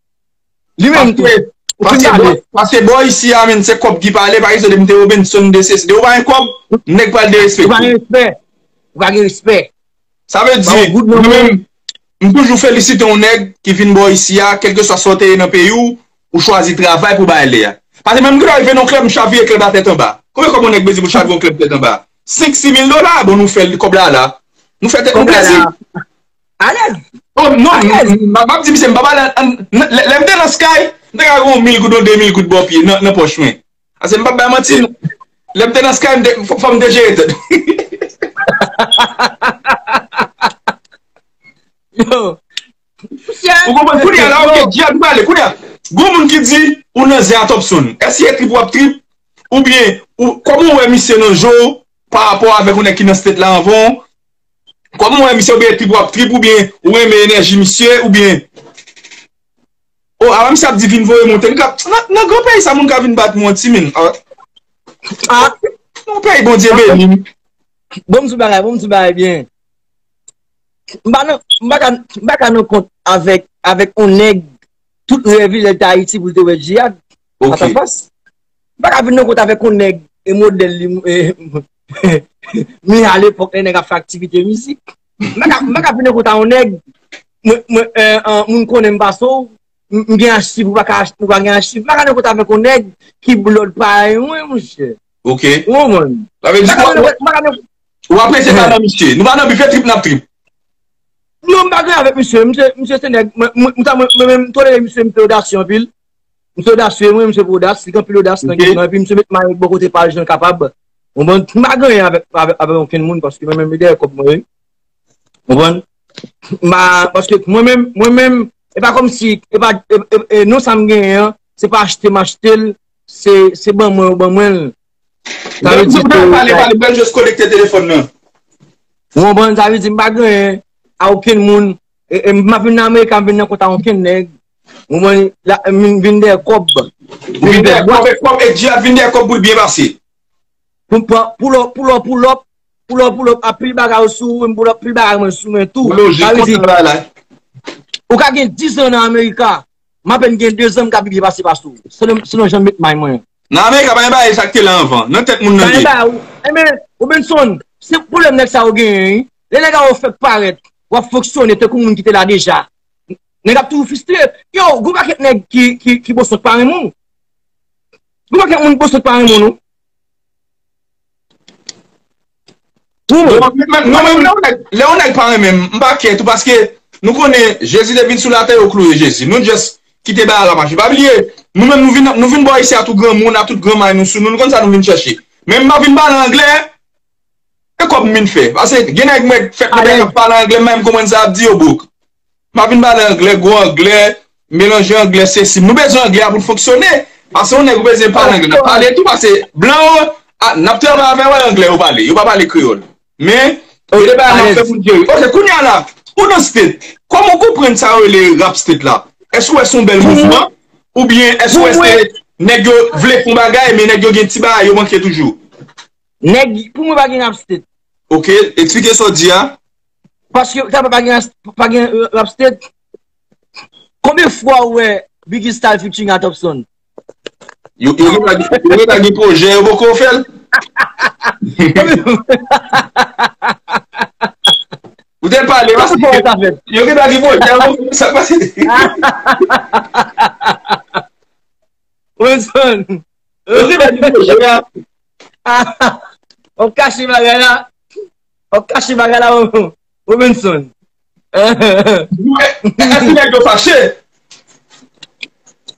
Li menm tou. Paske, paske bò, paske bò isi a, menm, se kòb ki pale, pa egzanp, depi m te Robinson, de sesi, de ou pa gen kòb, nèg pral derespekte w. Ou pa gen respè. Ou pa gen respè. Sa vle di, mwen menm, m toujou felisite yon nèg ki vin bò isi a, kèlkeswa sa w te ye nan peyi w, ou chwazi travay pou bay lè a. Paske menm m gentan rive nan klèb, m chavire klèb la tèt anba. Konbyen kòb yon nèg bezwen pou chavire yon klèb tèt anba? Senk, sis mil dola, bon, nou fè l, kòb la la. Nou fè tèt nou plezi. Alèz. Oh, non, m, m, m, m ap di misye, m pa pale an, an, lè, lè m te nan Sky, m te ka gen yon mil goud, yon de mil goud bò pye nan, nan pòch mwen. Ase m p ap bay manti, lè m te nan Sky, m te, fò, fò m te jere tèt. Yo. Ou konprann? Kounye a la, ok, Jihad, m pale. Kounye a, gon moun ki di, ou nan zen a Topson. Èske e trip w ap trip? Oubyen, ou, kòman w wè misye nan je w pa rapò avèk yon nèg ki nan state la anvan w? Kòman w wè misye, oubyen trip w ap trip, oubyen ou renmen enèji misye, oubyen... Oh, avan misye ap di vin voye monte. M ka, nan, nan gran peyi sa, moun ka vin bat mwen, timin. Ah. Ah. Yon peyi Bondye beni. Bon, m di bagay, bon, m di bagay byen. M pa nan, m pa ka, m pa ka nan kont avèk, avèk yon nèg tout rèv li lè l te Ayiti pou l te wè Jihad. Ok. Fas a fas. M pa ka vin nan kont avèk yon nèg e modèl li, e, mi a lepòk lè nèg ap fè aktivite mizik. M pa ka, m pa ka vin nan kont a yon nèg, mwen, mwen, e, an, moun konnen m pase w, m, m gen achiv, ou pa ka ach-, ou pa gen achiv. M pa ka nan kont avèk yon nèg ki blòd parèy mwen, monchè. Ok. Ou konprann? Sa vle di, m pa ka nan, m pa ka nan, ou apresye pa nan misye. Nou pa nan bif, e trip n ap trip. Non, m pa gen avèk misye. Misye, misye se nèg, mwen, mwen, mwen, mwen, mwen menm, m tolere misye, misye odasye anpil. Misye odasye, mwen, misye pou odas, li gen anpil odas nan game nan. Epi misye met may bò kote pa l jan l kapab. Ou konprann? M pa gen anyen avèk, avèk, avèk okenn moun, paske mwen menm, e dèyè kòb mwen ye. Ou konprann? M pa, paske mwen menm, mwen menm, e pa kòmsi, e pa, e, e, e, non sa m genyen an, se pa achte m achte l, se, se ban mwen yo ban mwen l. Sa vle di ke, pale, pale, m pral jis konekte telefòn nan. Ou konprann? Sa vle di m pa gen anyen a okenn moun. E, e, m ap vin nan Amerika, m vin nan kont a okenn nèg. Ou konprann? La, m vin dèyè kòb. Ou vin dèyè kòb, e kòb, e Jihad vin dèyè kòb pou l byen pase. Pou, pou, pou lòp, pou lòp, pou lòp, pou lòp, pou lòp, a pil bagay ou sou ou, pou lòp, pil bagay mwen sou mwen tou. Ou lojik konsa la. Ou ka gen diz an nan Amerika, m apèn gen de zan m ka pi byen pase pase w. Selon, selon jan m met may mwen. Nan Amerika, pa gen bagay sa k te la anvan. Nan tèt moun nan ye. Pa gen bagay ou. Enben, Robinson, se pwoblèm nèg sa yo genyen, wi. Lè nèg sa yo fèk parèt, w ap fonksyone tankou moun ki te la deja. Nèg ap toujou fristre. Yo, gon pakèt nèg ki, ki, ki bosant pa renmen w. Gon pakèt moun bosant pa renmen w, non. Bon, men, men, non, men lè yon nèg, lè yon nèg pa renmen m, m pa kè tou, paske nou konnen Jezi te vin sou latè, yo klouye Jezi. Nou just kite bagay la mache. Pa bliye, nou menm nou vin, nou vin bò isi a tout granmoun, a tout granmay nou sou nou, nou konn sa nou vin chèche. Men m pa vin pale anglè, e kòb m vin fè. Paske gen nèg mwen fèt nan peyi ap pale anglè, m pa menm konprann sa y ap di yo, bouk. M pa vin pale anglè, gwo anglè, melanje anglè, sesi. Nou bezwen anglè a pou l fonksyone. Paske yon nèg ou bezwen pale anglè, n ap pale tou, paske blan yo, a, n ap travay avè yo, anglè yo pale. Yo pa pale kreyòl. Men, gen de bagay n ap fè pou n jere. Ok, kounye a la, ou nan state. Kòman w konprann sa yo rele rap state la? Èske w wè se yon bèl mouvman? Oubyen èske w wè se nèg yo vle fè yon bagay, men nèg yo gen ti bagay yo manke toujou? Nèg, pou mwen pa gen rap state. Ok, eksplike sa w di a. Paske sa pa gen, pa gen, euh, rap state. Konbyen fwa w wè Biggie Style featuring a Topson? Yo, yo gentan gen, yo gentan gen pwojè, yo poko fè l. Ou te pale, paske yo gentan gen pwojè, yo poko fè sa pase. Wilson. Yo gentan gen pwojè a. W ap kache bagay la. W ap kache bagay la, Robinson. Èske nèg yo fache?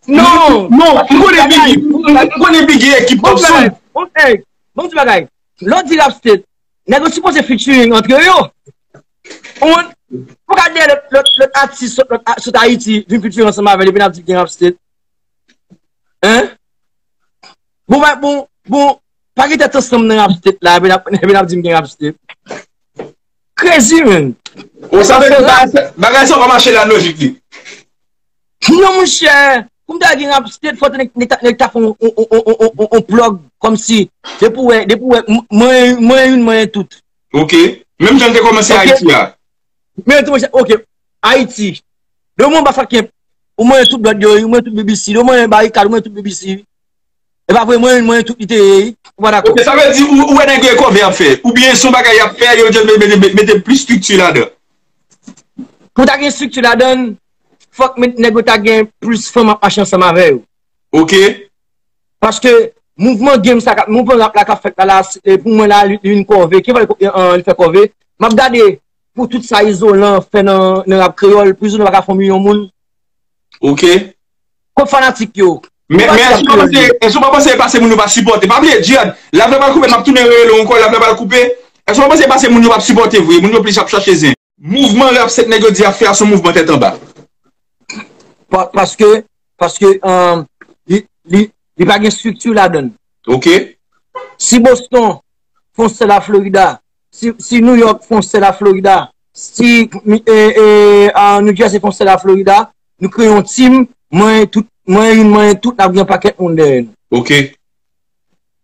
Non. Non, m konnen Biggie, m konnen Biggie ekip Topson. Bon bagay. Bon ti bagay. Lè w di rap state, nèg yo sipoze featuring antre yo. Ou konprann? Pou gade lòt, lòt, lòt atis sot, lòt a-, sot Ayiti vin featuring ansanm avè l, epi n ap di gen rap state. Hein? Bon, pa, bon, bon, pa gen tèt ansanm nan rap state la, epi n ap, epi n ap di m gen rap state. Crazy, man. Ou sa vle di bagay sa, bagay sa pa mache la lojik li. Non, monchè, pou m ta gen rap state, fò te nèg, nèg ta, nèg ta fè on, on, on plug, kòmsi, depi w wè, depi w wè, m-, mwen, mwen youn, mwen tout. Ok. Menm jan l te kòmanse Ayiti a. Men tou, monchè, ok. Ayiti. Demen w ba fè kèp. Ou mwen tout dwèt yo, ou mwen tout B B C. Demen w barikad, ou mwen tout B B C. E pa vre, mwen, mwen tout li te ye, ou pa dakò? Ok, sa vle di, ou, ou wè nèg yo e kòve y ap fè. Oubyen se yon bagay y ap fè, yo just mete, mete, mete plis estrikti ladan. Pou ta gen estrikti ladan, fòk met, nèg yo ta gen plis fanm ap mache ansanm avè yo. Ok. Paske mouvman game sa, mouvman rap la k ap fèt la, la, e pou mwen la, li, li vin kòve. Ki fè li, li fè kòve? M ap gade pou tout sa Izolan fè nan, nan rap kreyòl, pou Izolan pa ka fè yon milyon moun. Ok. Kot fanatik yo? Men, men èske w pa panse, èske w pa panse e pase moun yo pa sipòte? Pa bliye, Djihad, live la pral koupe, m ap tounen rele w ankò, live la pral koupe. Èske w pa panse e pase moun yo p ap sipòte vre? Moun yo plis ap chache zen. Mouvman rap state nèg yo di ap fè a se yon mouvman tèt anba. Pa-, paske, paske, euh, li, li, li pa gen estrikti ladan l. Ok. Si Boston fè yon sèl a Florida, si, si New York fè yon sèl a Florida, si, e, e, a, New Jersey fè yon sèl a Florida, nou kreye yon team, mwen tout, mwen youn, mwen tout, n ap gen yon pakèt moun dèyè nou. Ok.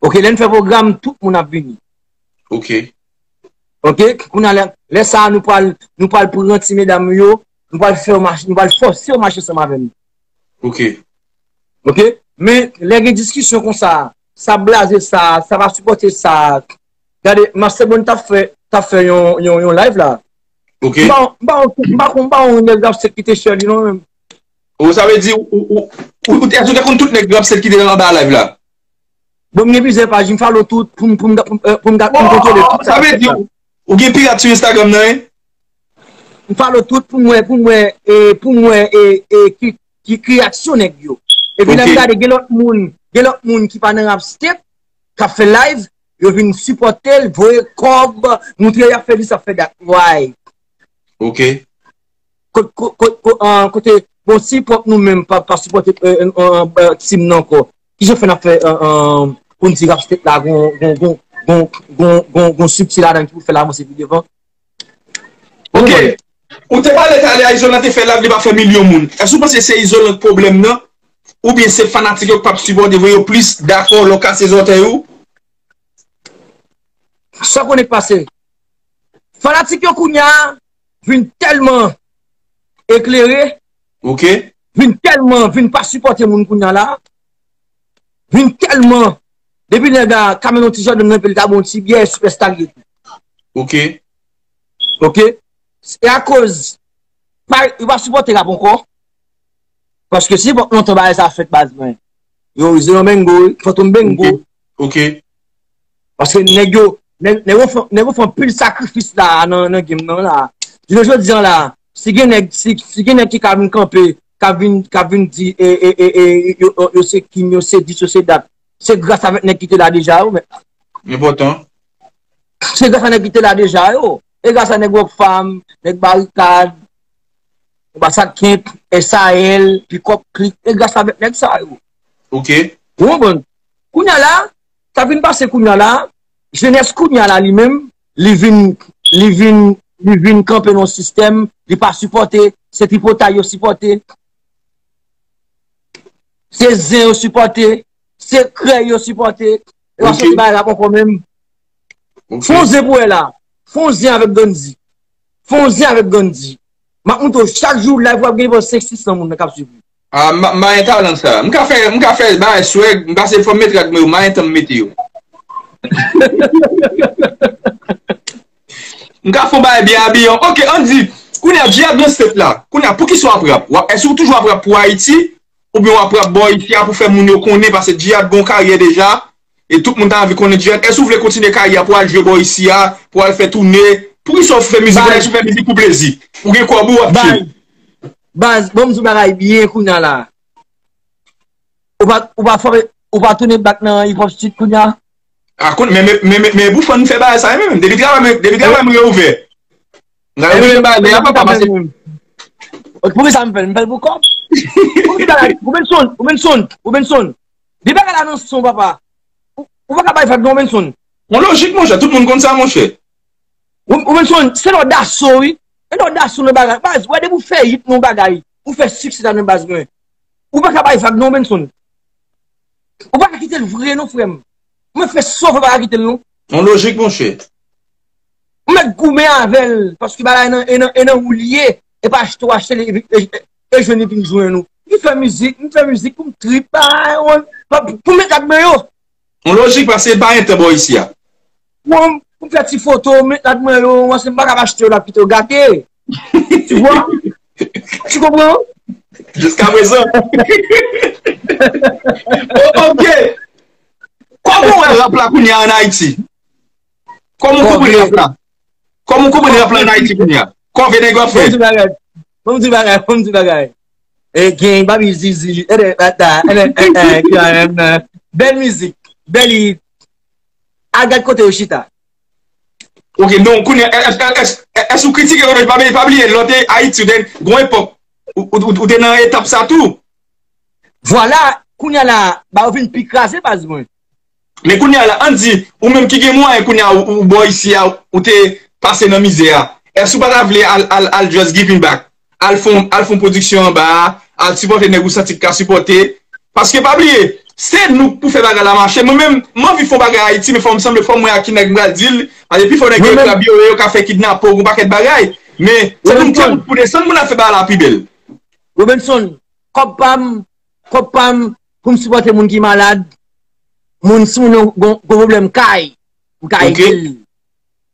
Ok, lè n fè pwogram, tout moun ap vini. Ok. Ok, kounye a lè, lè sa a, nou pral, nou pral pran ti medam yo, nou pral fè yo mache, nou pral fòse yo mache ansanm avè nou. Ok. Ok, men lè gen diskisyon konsa, sa blaze sa, sa pa sipòte sa. Gade, Master Bon t ap fè, t ap fè yon, yon, yon live la. Ok. M pa, m pa, m pa, m pa, m pa yon nèg rap state ki te share li non menm. Ou sa vle di, ou, ou, ou, ou, èske ou te konn tout nèg rap state ki te anba live la? Bon, m gen plizyè paj, m follow tout pou m, pou m, pou m, euh, pou m, pou m kontwole tout sa. Sa vle di ou, ou gen pirat sou Instagram nan, wi? M follow tout pou m wè, pou m wè, e, pou m wè, e, e, ki, ki, ki reyaksyon nèg yo. Epi lè m gade, gen lòt moun, gen lòt moun ki pa nan rap state, k ap fè live, yo vin sipòte l, voye kòb, montre y ap fè dis, ap fè dat. Why? Ok. Kot-, ko-, ko-, ko-, ah, kote, bon, si pwòp nou menm pa, pa sipòte, eh, eh, eh, eh, team nan ankò, kijan fè n ap fè, eh, eh, pou n di rap state la gon, gon, gon, gon, gon, gon, gon strikti ladan ki pou fè l avanse pi devan? Ok. Ou te pale talè a Izolan te fè live, li pa fè milyon moun. Èske w panse se Izolan k pwoblèm nan? Oubyen se fanatik yo k p ap sipòte vre, yo plis dakò lè w kase zòtèy ou? Sa w konnen k pase? Fanatik yo kounye a vin tèlman eklere, ok, vin tèlman, vin pa sipòte moun kounye a la, vin tèlman, depi nèg la ka mennen yon ti Jordan nan pye l, ta ba w yon ti byè, sipèsta li ye tou. Ok. Ok? E akoz pa, yo pa sipòte rap ankò. Paske se epòk lontan bagay sa fèt, baz mwen. Yo, Zeno Bengo, Fantom Bengo. Ok. Ok. Paske nèg yo, nèg, nèg yo fè, nèg yo fè anpil sakrifis la nan, nan game nan la. Jounen jodi an la, si gen nèg, si, si gen nèg ki ka vin kanpe, ka vin, ka vin di, e, e, e, e, yo, yo, yo se Kim, yo se dis, yo se dat. Se gras avèk nèg ki te la deja yo, men Enpòtan. Se gras a nèg ki te la deja yo. E gras a nèg Rockfam, nèg Barikad, Anbasad Kent, S A L, Pikòp Klik. E gras avèk nèg sa yo. Ok. Ou konprann? Kounye a la, sa vin pase kounye a la, jenès kounye a la li menm, li vin, li vin, li vin kanpe nan yon sistèm, li pa sipòte, se tripotay yo sipòte, se zen yo sipòte, se krèy yo sipòte. E w ap soti bay rap ankò menm. Fè yon zen pou wè la. Fè yon zen avèk Gandhi. Fè yon zen avèk Gandhi. M ap montre w chak jou live w ap gen devan senk sis san moun nan k ap swiv ou. Ah, m pa, m pa gen talan sa. M ka fè, m ka fè bagay swag, m pase fò m met rad mwen yo, m pa gen tan m mete yo. M ka fè yon bagay byen abiye. Ok, Andy, kounye a Djihad nan state la. Kounye a, poukisa w ap rap? W ap, èske w toujou ap rap pou Ayiti? Oubyen w ap rap bò isi a pou fè moun yo konnen, paske Djihad gon karyè deja, e tout moun ta anvi konnen Djihad. Èske w vle kontinye karyè a pou al jwe bò isi a, pou al fè toune? Poukisa w fè mizik la? Èske w fè mizik pou plezi? Ou gen kòb ou w ap chill? Baz, baz, ban m di w bagay byen kounye a la. Ou pa, ou pa fè, ou pa tounen back nan hip hop street kounye a? A, kounye, men, men, men, men, men pou fò n fè bagay sa menm. Depi travay mwen, depi travay mwen reouvè. M ka reouvè bagay, men apa pa pase. Ok, poukisa m fè l? M fè l pou kòb? Poukisa bagay? Robenson, Robenson, Robenson. Di bagay la nan son, papa. Ou, ou pa ka bay vag non, Robenson. Yon lojik, monchè. Tout moun konn sa, monchè. Ou, ou menm se yon, se lòt daso, wi. E lòt daso nan bagay. Baz, wè depi ou fè hit nan bagay, ou fè siksè nan baz mwen. Ou pa ka bay vag non, Benson. Ou pa ka kite l vre non, frè m. Mwen fè sa w vle, pa ka kite l non. Yon lojik, monchè. Ou mèt goumen avè l, paske bagay nan, e nan, e nan ou l ye, e pa achte w achte l, e, e, e, e jwenn li vin jwenn ou. M fè mizik, m fè mizik pou m trip, bagay, pou m met ak mwen yo. Yon lojik, paske pa gen tan bò isi a. Bon, pou m fè ti foto, met la mwen yo, ansanm m pa ka achte yo la pito gate. Tu vois? Tu comprends? Jiska prezan. O-, ok. Kòman w wè rap la kounye a ann Ayiti? Kòman w konprann rap la? Kòman w konprann rap la ann Ayiti kounye a? Kòve nèg yo ap fè. Bon, m di bagay. Bon, m di bagay. Bon, m di bagay. E gen, babi zizi, e de, ata, e de, e, e, Q R M nan. Bèl mizik, bèl hit. Al gad kote yo chita. Ok, non, kounye a, èske, èske, èske, èske ou kritike kote yo pa, pa bliye, lè w te Ayiti, ou te, gon epòk, ou, ou, ou, ou te nan etap sa tou? Vwala, kounye a la, ba yo vin pi kraze baz mwen. Men kounye a la, ann di, ou menm ki gen mwayen kounye a, ou, ou bò isi a, ou te pase nan mizè a. Èske ou pa ta vle al, al, al just giving back? Al fè, al fè pwodiksyon anba a, al sipòte nèg ou santi k ka sipòte. Paske pa bliye, se nou k pou fè bagay la mache. Mwen menm, m anvi fè bagay Ayiti, men fò m sanble fò m wè a ki nèg m pral di l. Paske pifò nèg yo ekrabyore, yo ka fè kidnape, gon pakèt bagay. Men, se pou n fè wout pou desann, pou n ap fè bagay la pi bèl. Robenson, kòb pa m, kòb pa m, pou m sipòte moun ki malad, moun, si moun nan gon, gon pwoblèm kay, m ka ede l.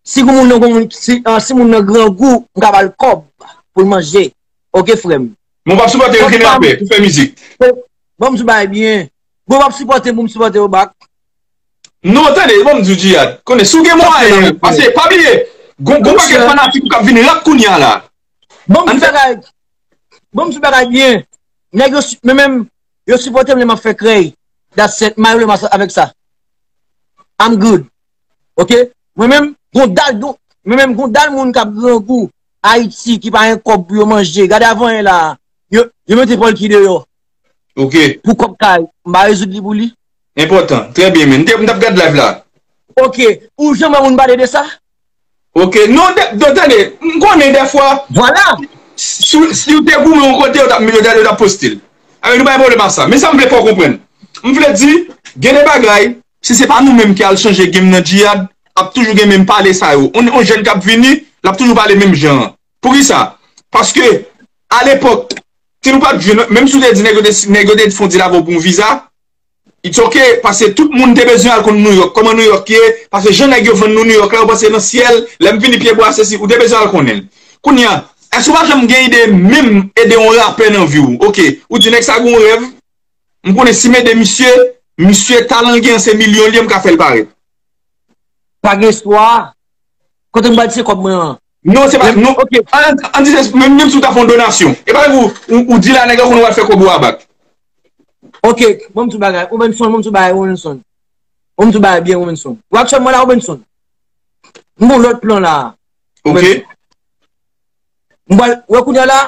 Si gon moun nan gon moun, si, ah, si moun nan grangou, m ka ba l kòb pou l manje. Ok, frè m. Men w p ap sipòte yo kidnape pou fè mizik. Bon, m di w bagay byen. Bon, w p ap sipòte m pou m sipòte yo back. Non, tande, bon, m di w Djihad. Konnen, si w gen mwayen, paske, pa bliye, gon, gon pakèt fanatik ou k ap vin rap kounye a la. Bon, m di bagay. Bon, m di bagay byen. Nèg yo, men menm, yo sipòte m lè m ap fè krèy. That's it. M pa vle mas avèk sa. I'm good. Ok? Mwen menm, gon dal, gon, mwen menm, gon dal moun k ap grangou Ayiti, ki pa gen kòb pou yo manje. Gade avan yè la. Yo, yo mete Pòlki deyò. Ok. Pou kòb kay. M pa rezoud li pou li. Enpòtan. Trè byen, men. M te, m t ap gad live la. Ok. Ou janm wè moun pale de sa? Ok. Non, de, de, tande, m konnen dèfwa. Vwala. Si, si w te goumen yon kote, yo t ap, yo t ap, yo t ap poste l. A, nou pa gen pwoblèm ak sa. Men sa m vle fè w konprann. M vle di, gen de bagay, si se pa nou menm ki al chanje game nan Djihad, ap toujou gen menm pale sa yo. On, on jèn k ap vini, l ap toujou pale menm jan an. Poukisa? Paske, alepòk, si nou pa t jwenn, menm si w te di nèg yo te, nèg yo te fè yon dil avè w pou yon viza, it's ok, paske tout moun te bezwen al konn Nouyòk. Kòman Nouyòk ye? Paske jan nèg yo vann nou Nouyòk la, yo panse nan syèl, lè m vini pyebwa, sesi, ou te bezwen al konnen l. Kounye a, èske w pa janm gen ide menm ede yon rapè nan vi w? Ok, ou di nèg sa gen yon rèv, m konnen si m ede misye, misye talan l gen an se milyon l ye, m ka fè l parèt. Pa gen istwa. Kote m pral tire kòb mwen an? Non, se pa, non. Ok. An, an di, menm, menm si w ta fè yon donasyon. E pa ou, ou, ou di la nèg la konnen w al fè kòb ou a bak. Ok, bon, m di w bagay. Robenson, bon, m di w bagay, Robenson. Bon, m di w bagay byen, Robinson. Ou aktyèlman la, Robinson. M gon lòt plan la. Ok. Robinson. M pral, wè kounye a la,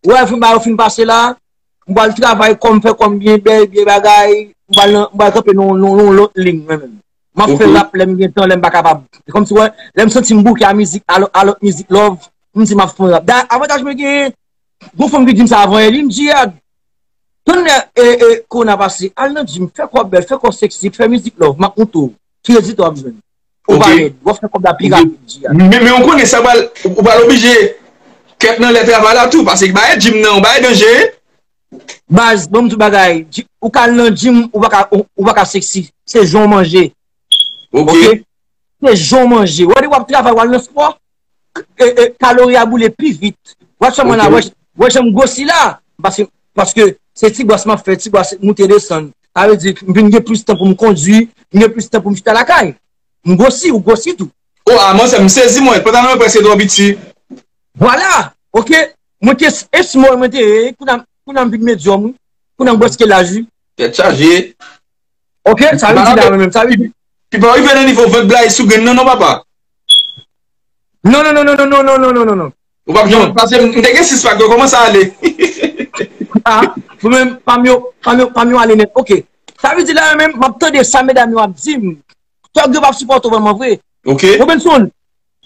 wè fin ba yo fin pase la, m pral travay kòm fè kòm byen bèl, byen bagay, m pral nan, m pral kanpe nan, nan, nan lòt liy mwen menm. M ap fè rap lè m gen tan, lè m pa kapab. Se kòmsi wè, lè m santi m bouke a mizik, a lòt, a lòt mizik love, m di m ap fè rap. Dayè, avantaj mwen genyen, gon fanm ki di m sa avan yè, li di m, Jihad, tann lè e, e, kowona pase, al nan gym, fè kò w bèl, fè kò w sexy, fè mizik love, m ap montre w ki rezilta w ap jwenn. Ou pa rèd, w ap fè kòb la pi rapid, Jihad. Men, men ou konnen sa pral, ou pral oblije kèt nan lè travay la tou, paske bagay gym nan, yon bagay danje. Baz, ban m di w bagay, ou ka al nan gym, ou pa ka, ou, ou pa ka sexy. Se jan w manje. Ok. Se jan w manje. Wè, w ap travay, w al nan spò, e, e, kalori a boule pi vit. W ap sèlman la, wè, wè jan m gwosi la. Paske, paske se ti bwès m ap fè, ti bwès moute desann. Sa vle di, m vin gen plis tan pou m kondui, m gen plis tan pou m chita lakay. M gwosi, ou gwosi tou. O, a, mwen, m sezi, mwen. Pantalon mwen prèske twò piti. Vwala, ok. Mwen te s-, esmòl, mwen te ye, kounye a, kounye a m vin medyòm, wi. Kounye a m prèske laj, wi. Tèt chaje. Ok, sa vle di la, mwen menm, sa vle di. Pi pa rive nan nivo vant Blaze sou grenn nan, non, papa. Non, non, non, non, non, non, non, non, non, non. Ou p ap janm pase, m te gen sis pak, yo kòmanse ale. Ah, mwen menm, pa m yo, pa m yo, pa m yo ale nèt. Ok. Sa vle di la, mwen menm, m ap tande sa medam yo ap di m. Tòg yo p ap sipòte w vrèman vre. Ok. Robinson,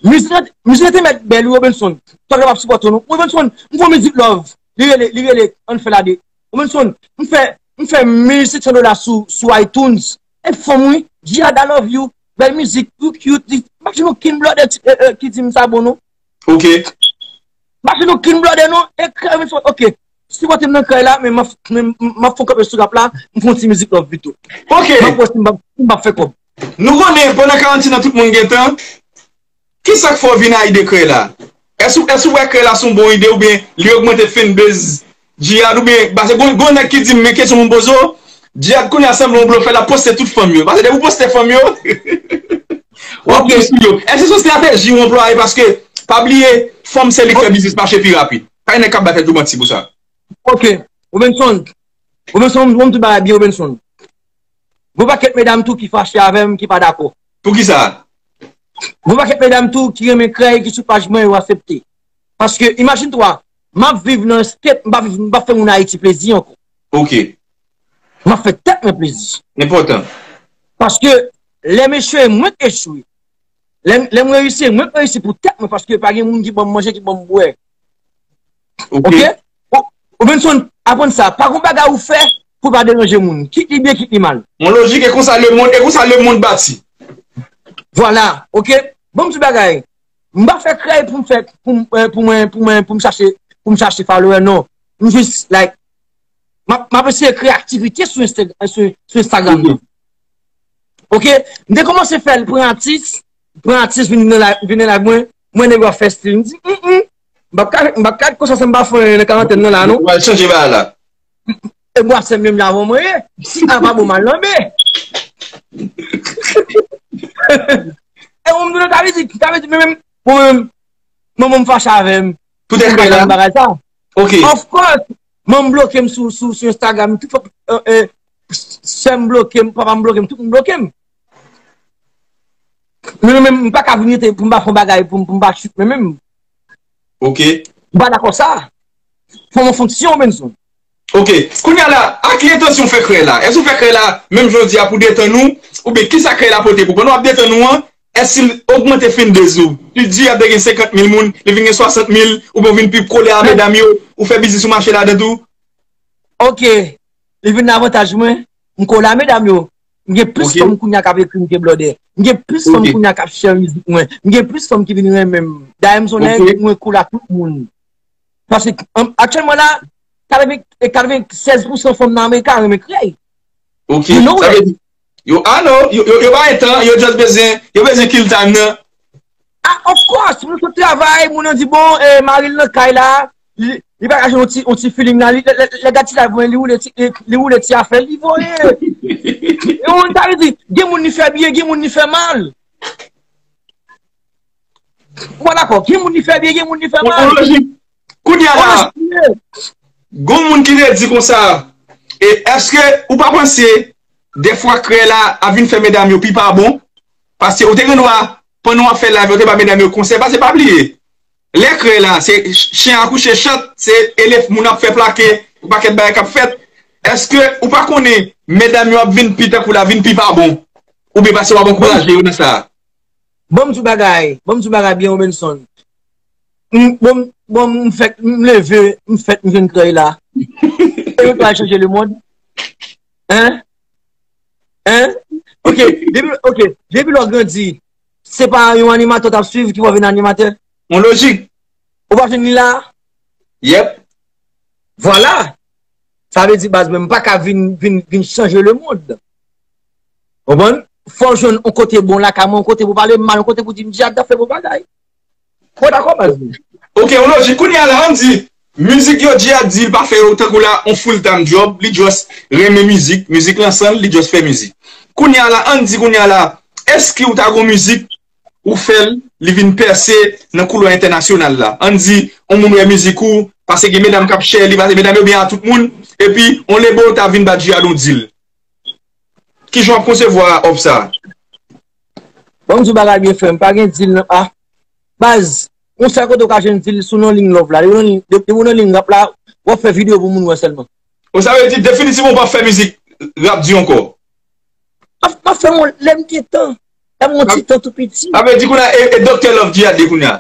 mizik lan, mizik lan te mèt bèl, wi, Robinson. Tòg yo p ap sipòte w, non. Robinson, m fè yon mizik love. Li rele, li rele, ann fè la de. Robinson, m fè, m fè mil senk san dola sou, sou iTunes. E fanm, wi. Jihad, I love you. Bèl mizik, you cute. Li, m pa jwenn okenn blòdè ti, eh, eh, ki di m sa bon, non. Ok. M pa jwenn okenn blòdè, non. E krèy, Robinson, ok. Sipòte m nan krèy la, men m ap, men m ap fè kanpe sou rap la, m fè yon ti mizik love pito. Ok. M ap wè si m p ap, si m p ap fè kòb. Nou konnen, pandan karantin nan, tout moun gen tan. Kisa k fè w vin a ide krèy la? Èske, èske w wè krèy la se yon bon ide oubyen li ogmante fanbase Jihad oubyen, paske gon, gon nèg ki di m, men kesyon pou m poze w, Jihad kounye a sanble yon blofè, l ap poste tout fanm yo. Paske depi w poste fanm yo, w ap viv sou yo. Èske se yon estrateji w anplwaye? Paske, pa bliye, fanm se li k fè biznis mache pi rapid. Pa gen nèg k ap bay tèt yo manti pou sa. Ok. Robinson. Robinson, mwen m tou bagay byen, Robinson. Gon pakèt medam tou ki fache avè m, ki pa dakò. Poukisa? Gon pakèt medam tou ki renmen krèy, ki sou paj mwen, yo aksepte. Paske, imajine twa, m ap viv nan state, m pa viv, m pa fè moun Ayiti plezi ankò. Ok. M ap fè tèt mwen plezi. Enpòtan. Paske, lè m echwe, mwen k echwe. Lè, lè m reyisi, mwen k reyisi pou tèt mwen, paske pa gen moun ki ban m manje, ki ban m bwè. Ok. Ok? O, Robinson, aprann sa. Pa gon bagay ou fè pou pa deranje moun. Kit li byen, kit li mal. Yon lojik, e konsa lemonn, e konsa lemonn bati. Vwala, ok? Bon, m di bagay. M pa fè krèy pou m fè, pou m, eh, pou mwen, pou mwen, pou m chache, pou m chache follower, non. M jis, like, m ap, m ap eseye kreye aktivite sou Insta-, sou, sou Instagram nan. Ok? M te kòmanse fè l, pran atis, pran atis vin nan live, vin nan live mwen, mwen nèg yo ap fè stil. M di, mm, mm, m p ap ka, m p ap ka ret konsa san m pa fè anyen nan karantèn nan la, non. Ou al chanje bagay la. E bwasè menm jan avè mwen ye. Si a pa bon, m al lanbe. E ou m di nou, sa vle di, sa vle di, men menm, mwen menm, manman m fache avè m. Poutèt bagay la? Bagay sa. Ok. Of course, manman m bloke m sou, sou, sou Instagram. Tout fwa, eh, eh, sè m bloke m, papa m bloke m, tout moun bloke m. Men mwen menm, m pa ka vin rete pou m pa fè yon bagay, pou m, pou m pa chute mwen menm. Ok. M pa dakò sa. Fò m an fonksyon, Benson. Ok. Kounye a la, a ki entansyon w fè krèy la? Èske w fè krèy la, menm jodi a, pou detann ou? Oubyen kisa krèy la pote pou w? Pandan w ap detann ou an, èske l ogmante fanbase ou? Li di ap te gen senkant mil moun, li vin gen swasant mil, oubyen w vin pi kole a medam yo, ou fè biznis ou mache ladan tou? Ok. Li vin nan avantaj mwen, m kole a medam yo. M gen plis fanm kounye a k ap ekri m ke blòdè. M gen plis fanm kounye a k ap share mizik mwen. M gen plis fanm ki vin renmen m. Dayè, m se yon nèg mwen cool ak tout moun. Paske, an, aktyèlman la, katreven, e katreven sèz pousan fanm nan Amerika renmen krèy. Ok. You know that. Sa vle di, yo, ah non, yo, yo, yo pa gen tan, yo just bezwen, yo bezwen kill time nan. Ah, of course, moun sot travay, moun nan di, bon, eh, mari l nan kay la, li, li pa ka jwenn yon ti, yon ti feeling nan li, lè, lè, lè gad ti live mwen, li woule ti, li, li woule ti afè, li voye. E moun ta vle di, gen moun li fè byen, gen moun li fè mal. Ou pa dakò, gen moun li fè byen, gen moun li fè mal. Yon lojik. Kounye a la, gon moun ki te di konsa, e èske ou pa panse dèfwa krèy la ap vin fè medam yo pi pa bon. Paske ou te gen dwa, pandan w ap fè live, ou te ba medam yo konsèy. Paske pa bliye, lè krèy la, se ch- chen akouche chat, se elef moun ap fè plake, yon pakèt bagay k ap fèt. Èske ou pa konnen medam yo ap vin pi tankou la, vin pi pa bon? Oubyen paske w ap ankouraje yo nan sa? Bon, m di w bagay, bon, m di w bagay byen, Robinson. M, bon, bon, m fèk, m leve, m fèt, m jwenn krèy la. E mwen pral chanje le mond. Hein? Hein? Ok, depi, ok, depi lè w grandi, se pa yon animatè w t ap swiv ki fè w vin animatè? Yon lojik. Ou pa vin li la? Yep. Vwala. Sa vle di, baz, mwen, m pa ka vin, vin, vin chanje le mond. Konprann? Fò w jwenn yon kote bon lakay mwen, yon kote pou pale mal, yon kote pou di m Djihad ap fè bon bagay. Ou dakò, baz mwen? Ok, yon lojik. Kounye a la, ann di, mizik yo Djihad di l pa fè yo tankou la, yon full time job, li just renmen mizik, mizik lan san l, li just fè mizik. Kounye a la, ann di kounye a la, èske ou ta gon mizik, ou fè l, li vin pèse nan koulwa entènasyonal la? Ann di, yon moun wè mizik ou, paske gen medam k ap share li, paske medam yo byen a tout moun, epi yon lebo ta vin ba Djihad yon deal. Kijan w ap konsevwa òf sa a? Bon, m di w bagay byen, frè m, pa gen deal nan, ah, baz, yon sèl kote w ka jwenn deal sou nan liy love la. Depi w nan liy, depi w nan liy rap la, w ap fè videyo pou moun wè sèlman. Ou sa vle di definitivman ou p ap fè mizik rap di ankò? M ap, m ap fè yon lè m gen tan. Lè m yon ti tan tou piti. Sa vle di kounye a, e, e Doktè Love Djihad li kounye a?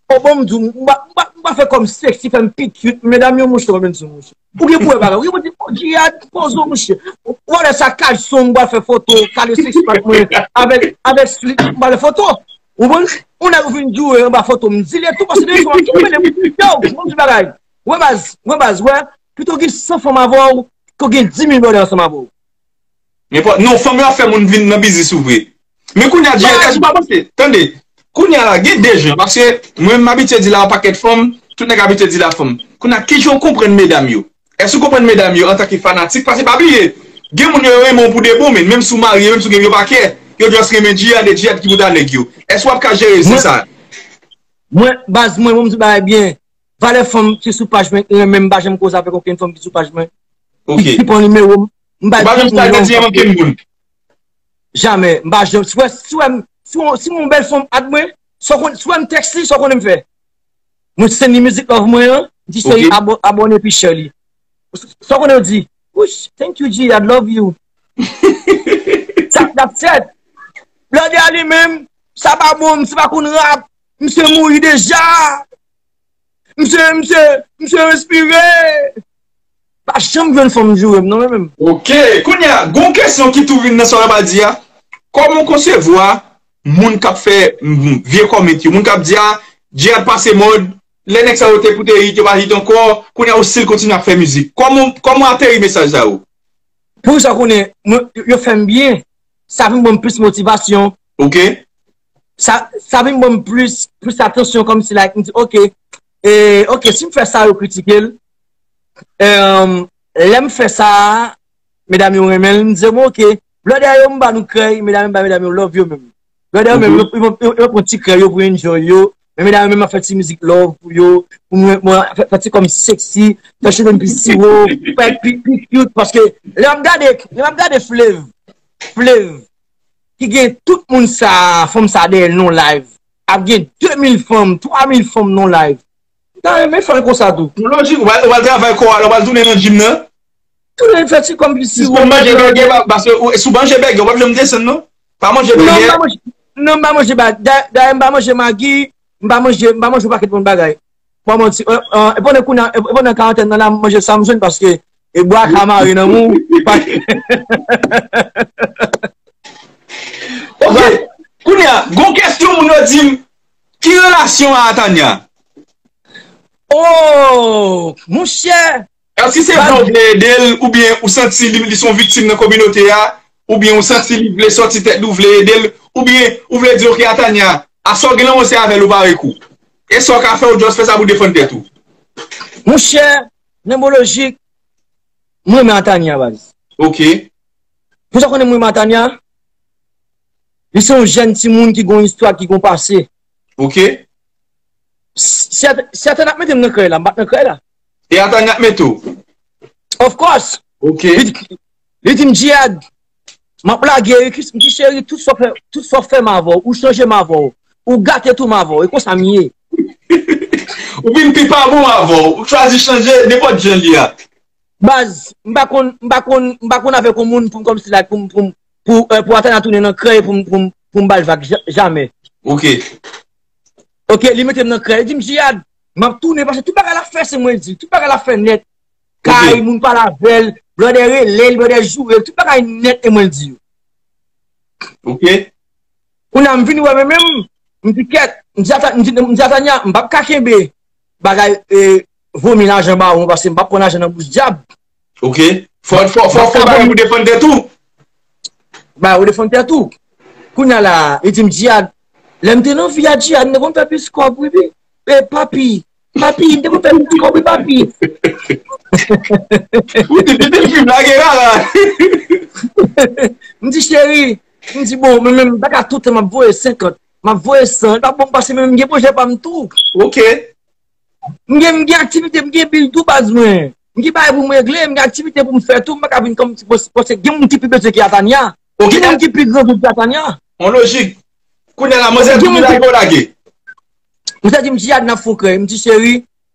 O bon, m di w, m pa, m pa, m pa fè kòm sexy, fè m pi cute. Medam yo, monchè, w ap vin sou monchè. Ou gen pou wè bagay. Ou gen pou di, o, Djihad, poze w, monchè. Ou wè lè sa kaj son, m pral fè foto, kale six pack mwen, avèk, avèk slip, m pral fè foto. Ou konprann? Ou nèg ou vin joure anba foto, m di l tou, paske de yon ap tou mele. Yo, bon ti bagay. Wè baz, wè baz, wè. Pito gen san fanm avè w, ke w gen dis mil brother ansanm avè w. Nenpòt, non, fanm yo ap fè moun vin nan biznis ou vre. Men kounye a, Djihad, èske ou pa panse, tande, kounye a la, gen de jan, paske mwen, m abitye di la yon pakèt fanm, tout nèg abitye di la fanm. Kounye a, kijan w konprann medam yo? Èske ou konprann medam yo antanke fanatik? Paske pa bliye, gen moun yo, yo renmen w pou de bon, men menm si w marye, menm si w gen yo pa kè, yo just renmen Djihad e Djihad ki pou ta nèg yo. Èske w ap ka jere zen sa? Mwen, baz mwen, bon m di w bagay byen. Valè fanm ki sou paj mwen, ki renmen m, m pa janm koze avèk okenn fanm ki sou paj mwen. Ki, ki pran nimewo m, m pa janm pran nimewo m. Okenn moun. Jamè. M pa janm, si w wè, si w wè m, si w, si w yon bèl fanm add mwen, sa w konn, si w wè m tèks li, sa w konnen m fè? Mwen send li mizik love mwen an, m di send li abo-, abòne epi share li. Sa w konnen yo di? Wouch, thank you, G, I love you. Sa, that's it. Blòdè a li menm, sa pa bon, misye pa konn rap, misye mouri deja. Misye, misye, misye respire. Pa janm jwenn fanm joure m non, mwen menm. Ok, kounye a, gon kesyon ki tou vin nan sa w pral di a. Kòman w konsevwa moun k ap fè, mm, vye comment yo, moun k ap di a, Djihad pase mòd, lè nèg sa yo te pou te hit, yo pa hit ankò, kounye a ou still kontinye ap fè mizik. Kòman, kòman w ateri mesaj sa yo? Pou sa konnen, mwen, yo, yo fè m byen, sa vin ban m plis motivasyon. Ok. Sa, sa vin ban m plis, plis atansyon, kòmsi, like, m di, ok, e, ok, si m fè sa, yo kritike l. Em, lè m fè sa, medam yo renmen l, m di, bon, ok, blòdè yo, m ba nou krèy, medam yo, m ba medam yo love yo menm. Blòdè yo menm, yo, yo, yo, yo pran ti krèy yo pou enjoy yo. Men medam yo menm ap fè ti mizik love pou yo, pou mwen, mwen fè, fè ti kòm sexy, fè cheve m pi siwo, fè pi, pi cute, paske lè m ap gade, lè m ap gade Flav, Flav, ki gen tout moun sa, fanm sa dèyè l nan live, ap gen de mil fanm, twa mil fanm nan live. M ta renmen fè l konsa tou. Yon lojik, ou pral, ou pral travay kò a, lè w pral tounen nan gym nan. Tounen fè ti kòm pi siwo. Sispann manje bègè, paske si w manje bègè, w p ap janm desann non. Pa manje bègè. Non, m pa manje, non, m pa manje bègè. Dayè, m pa manje magi, m pa manje, m pa manje yon pakèt bon bagay. Bon, manti, e, e, e pandan kounye a, e pandan karantèn nan la, m manje sa m jwenn paske e bwa ka mare nan mou. Ok. Kounye a, gon kesyon moun yo di m, ki relasyon a Tanya? Oh, monchè! Èske se vle ou vle ede l, oubyen ou santi li, li se yon viktim nan kominote a, oubyen ou santi li vle sòti tèt li, ou vle ede l, oubyen ou vle di, ok, Atanya, aswè w gen lanmou se avè l ou pa avèk ou. E sa w ka fè, ou just fè sa pou defann tèt ou. Monchè, nan mo lojik, mwen renmen Atanya, baz. Ok. Pou sa w konnen mwen renmen Atanya, li se yon jèn timoun ki gon istwa, ki gon pase. Ok. Si, si Atanya ap mete m nan krèy la, m pa t nan krèy la. E Atanya ap mete w? Of course. Ok. Li, li di m, Djihad, M ap lage, wi, Christ, m di, cheri, tout sa w fè, tout sa w fè m avè w, ou chanje m avè w, ou gate tou m avè w, e konsa m ye. Ou vin pi pa bon avè w, ou chwazi chanje nenpòt jan li a. Baz, m pa konn, m pa konn, m pa konn avèk yon moun pou m kòmsi la, pou m, pou m, pou, eh, pou Atanya tounen nan krèy pou m, pou m, pou m ba l vag, ja- jamè. Ok. Ok, li mete m nan krèy, li di m, Jihad, m ap tounen, paske tout bagay l ap fè, se mwen l di, tout bagay l ap fè nèt. Kay, moun pale avè l, blòdè rele l, blòdè joure l, tout bagay nèt, e mwen l di yo. Ok. Kounye a, m vin wè mwen menm, m di kèt, m di Ata- m di, m di Atanya, m p ap ka kenbe bagay, eh, vomi lajan ba ou, paske m p ap pran lajan nan bouch dyab. Ok. Fò, fò, fò, fò bagay pou defann tèt ou. Ba, ou defann tèt ou. Kounye a la, li di m, Jihad, lè m te nan vi a Jihad, m te konn fè plis kòb, wi, wi. E papi, papi, m te konn fè plis kòb, wi, papi. Ou te pete l fim lage la la. M di, cheri, m di, bon, men menm, m pa ka tout tan m ap voye senkant, m ap voye san, l pa bon pase, men m gen pwojè pa m tou. Ok. M gen, m gen aktivite, m gen bil tou baz mwen. M gen bagay pou m regle, m gen aktivite pou m fè tou, m pa ka vin kòm ti pòs, pòs gen moun ki pi bezwen ki Atanya. Ok. Gen moun ki pi gran ke Atanya. An lojik. Kounye a la, manzè tou lage ou lage. Manzè di m, Jihad, n ap fon krèy. M di, cheri,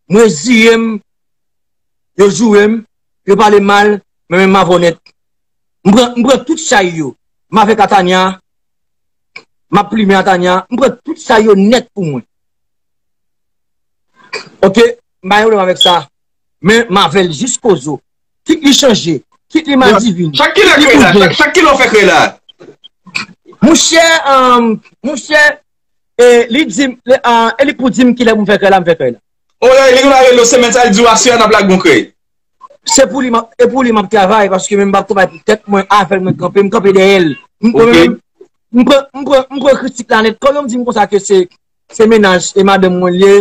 mwen ziye m, yo joure m, yo pale mal, men men m avè w nèt. M pran, m pran tout chay yo. M avèk Atanya, m ap plimen Atanya, m pran tout chay yo nèt pou mwen. Ok, m pa gen pwoblèm avèk sa. Men m avè l jiskozo. Kit li chanje, kit li madivin. Chak kilè krèy la, chak, chak kilè w fè krèy la. Monchè, um, monchè, e, li di m, e, e li pou di m kilè pou m fè krèy la, m fè krèy la. O la, li gen lare lo semèn sa, li di w aswè a n ap lage yon krèy. Se pou li, m ap- e pou li m ap travay, paske menm m p ap travay pou tèt mwen, avè l mwen kanpe, m kanpe dèyè l. M pran, m pran, m pran, m pran kritik la nèt. Kòm yo m di m konsa ke se, se mennaj e madanm mwen l ye,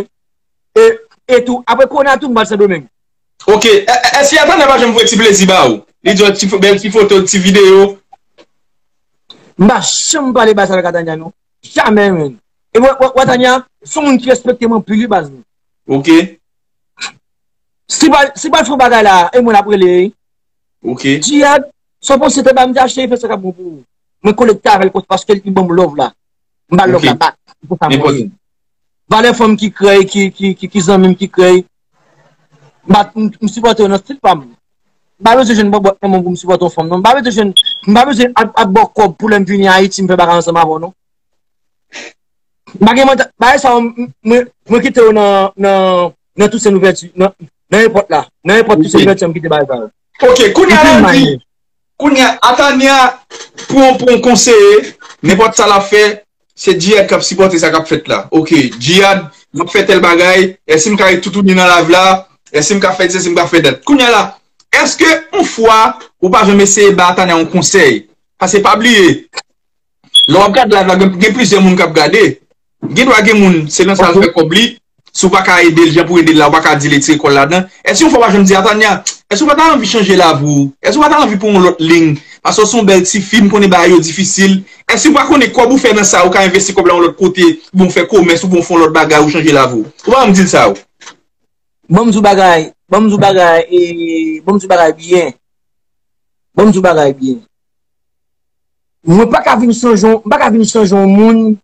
e, e tou. Apre kounye a tou, m pral Sendomeng. Ok, èske Atanya pa janm voye ti plezi ba ou? Li di w ti bèl ti foto, ti videyo. M pa janm pale bagay sa avèk Atanya non. Jamè, menn. E wè, wè, wè Atanya, se yon moun ki respekte m anpil, wi, baz mwen. Ok. Si pral, si pral fè yon bagay la, e mwen l ap rele. Ok. Jihad, sa w panse te ba m, di a cheri, fè sa k ap bon pou ou. Mwen konekte avè l konsa paske li ban m love la. M ba l love la bak. Se konsa mwen ye. Valè fanm ki krèy, ki, ki, ki, ki zanmi m ki krèy. M pa, m, m sipòte yo nan stil pa m. M pa bezwen jwenn bòbòt nan men w pou m sipòte yon fanm non. M pa bezwen jwenn, m pa bezwen ap, ap ba w kòb pou lè m vini Ayiti m fè bagay ansanm avè w non. M pa gen manta, bagay sa yo, m, mwen, mwen kite yo nan, nan, nan Tousen Louvèti, nan, nan epòt la. Nan epòt Tousen Louvèti an m kite bagay sa yo. Ok, kounye a la m di, kounye a, Atanya, pou, pou yon konseye, nenpòt sa l ap fè, se Jihad k ap sipòte sa k ap fèt la. Ok, Jihad, m ap fè tèl bagay, èske m ka retoutouni nan live la, èske m ka fè sesi, m ka fè dat. Kounye a la, èske yon fwa ou pa janm eseye ba Atanya yon konsèy? Paske pa bliye, lè w ap gade live la, gen, gen plizyè moun k ap gade. Gen dwa gen moun, se nan sa l fè kòb li. Si w pa ka ede l jan pou ede l la, ou pa ka di l retire kò l ladan. Èske yon fwa w pa janm di Atanya, èske w pa ta anvi chanje lavi w? Èske w pa ta anvi pran yon lòt liy? Paske w se yon bèl tifi, m konnen bagay yo difisil. Èske w pa konnen kòb ou fè nan sa, ou ka envesti kòb la yon lòt kote, oubyen w fè komès, oubyen w fè yon lòt bagay, ou chanje lavi w? Ou pa janm di l sa, w. Ban m di w bagay, ban m di w bagay, e, ban m di w bagay byen. Ban m di w bagay byen. Mwen pa ka vin chanje, m pa ka vin chanje yon moun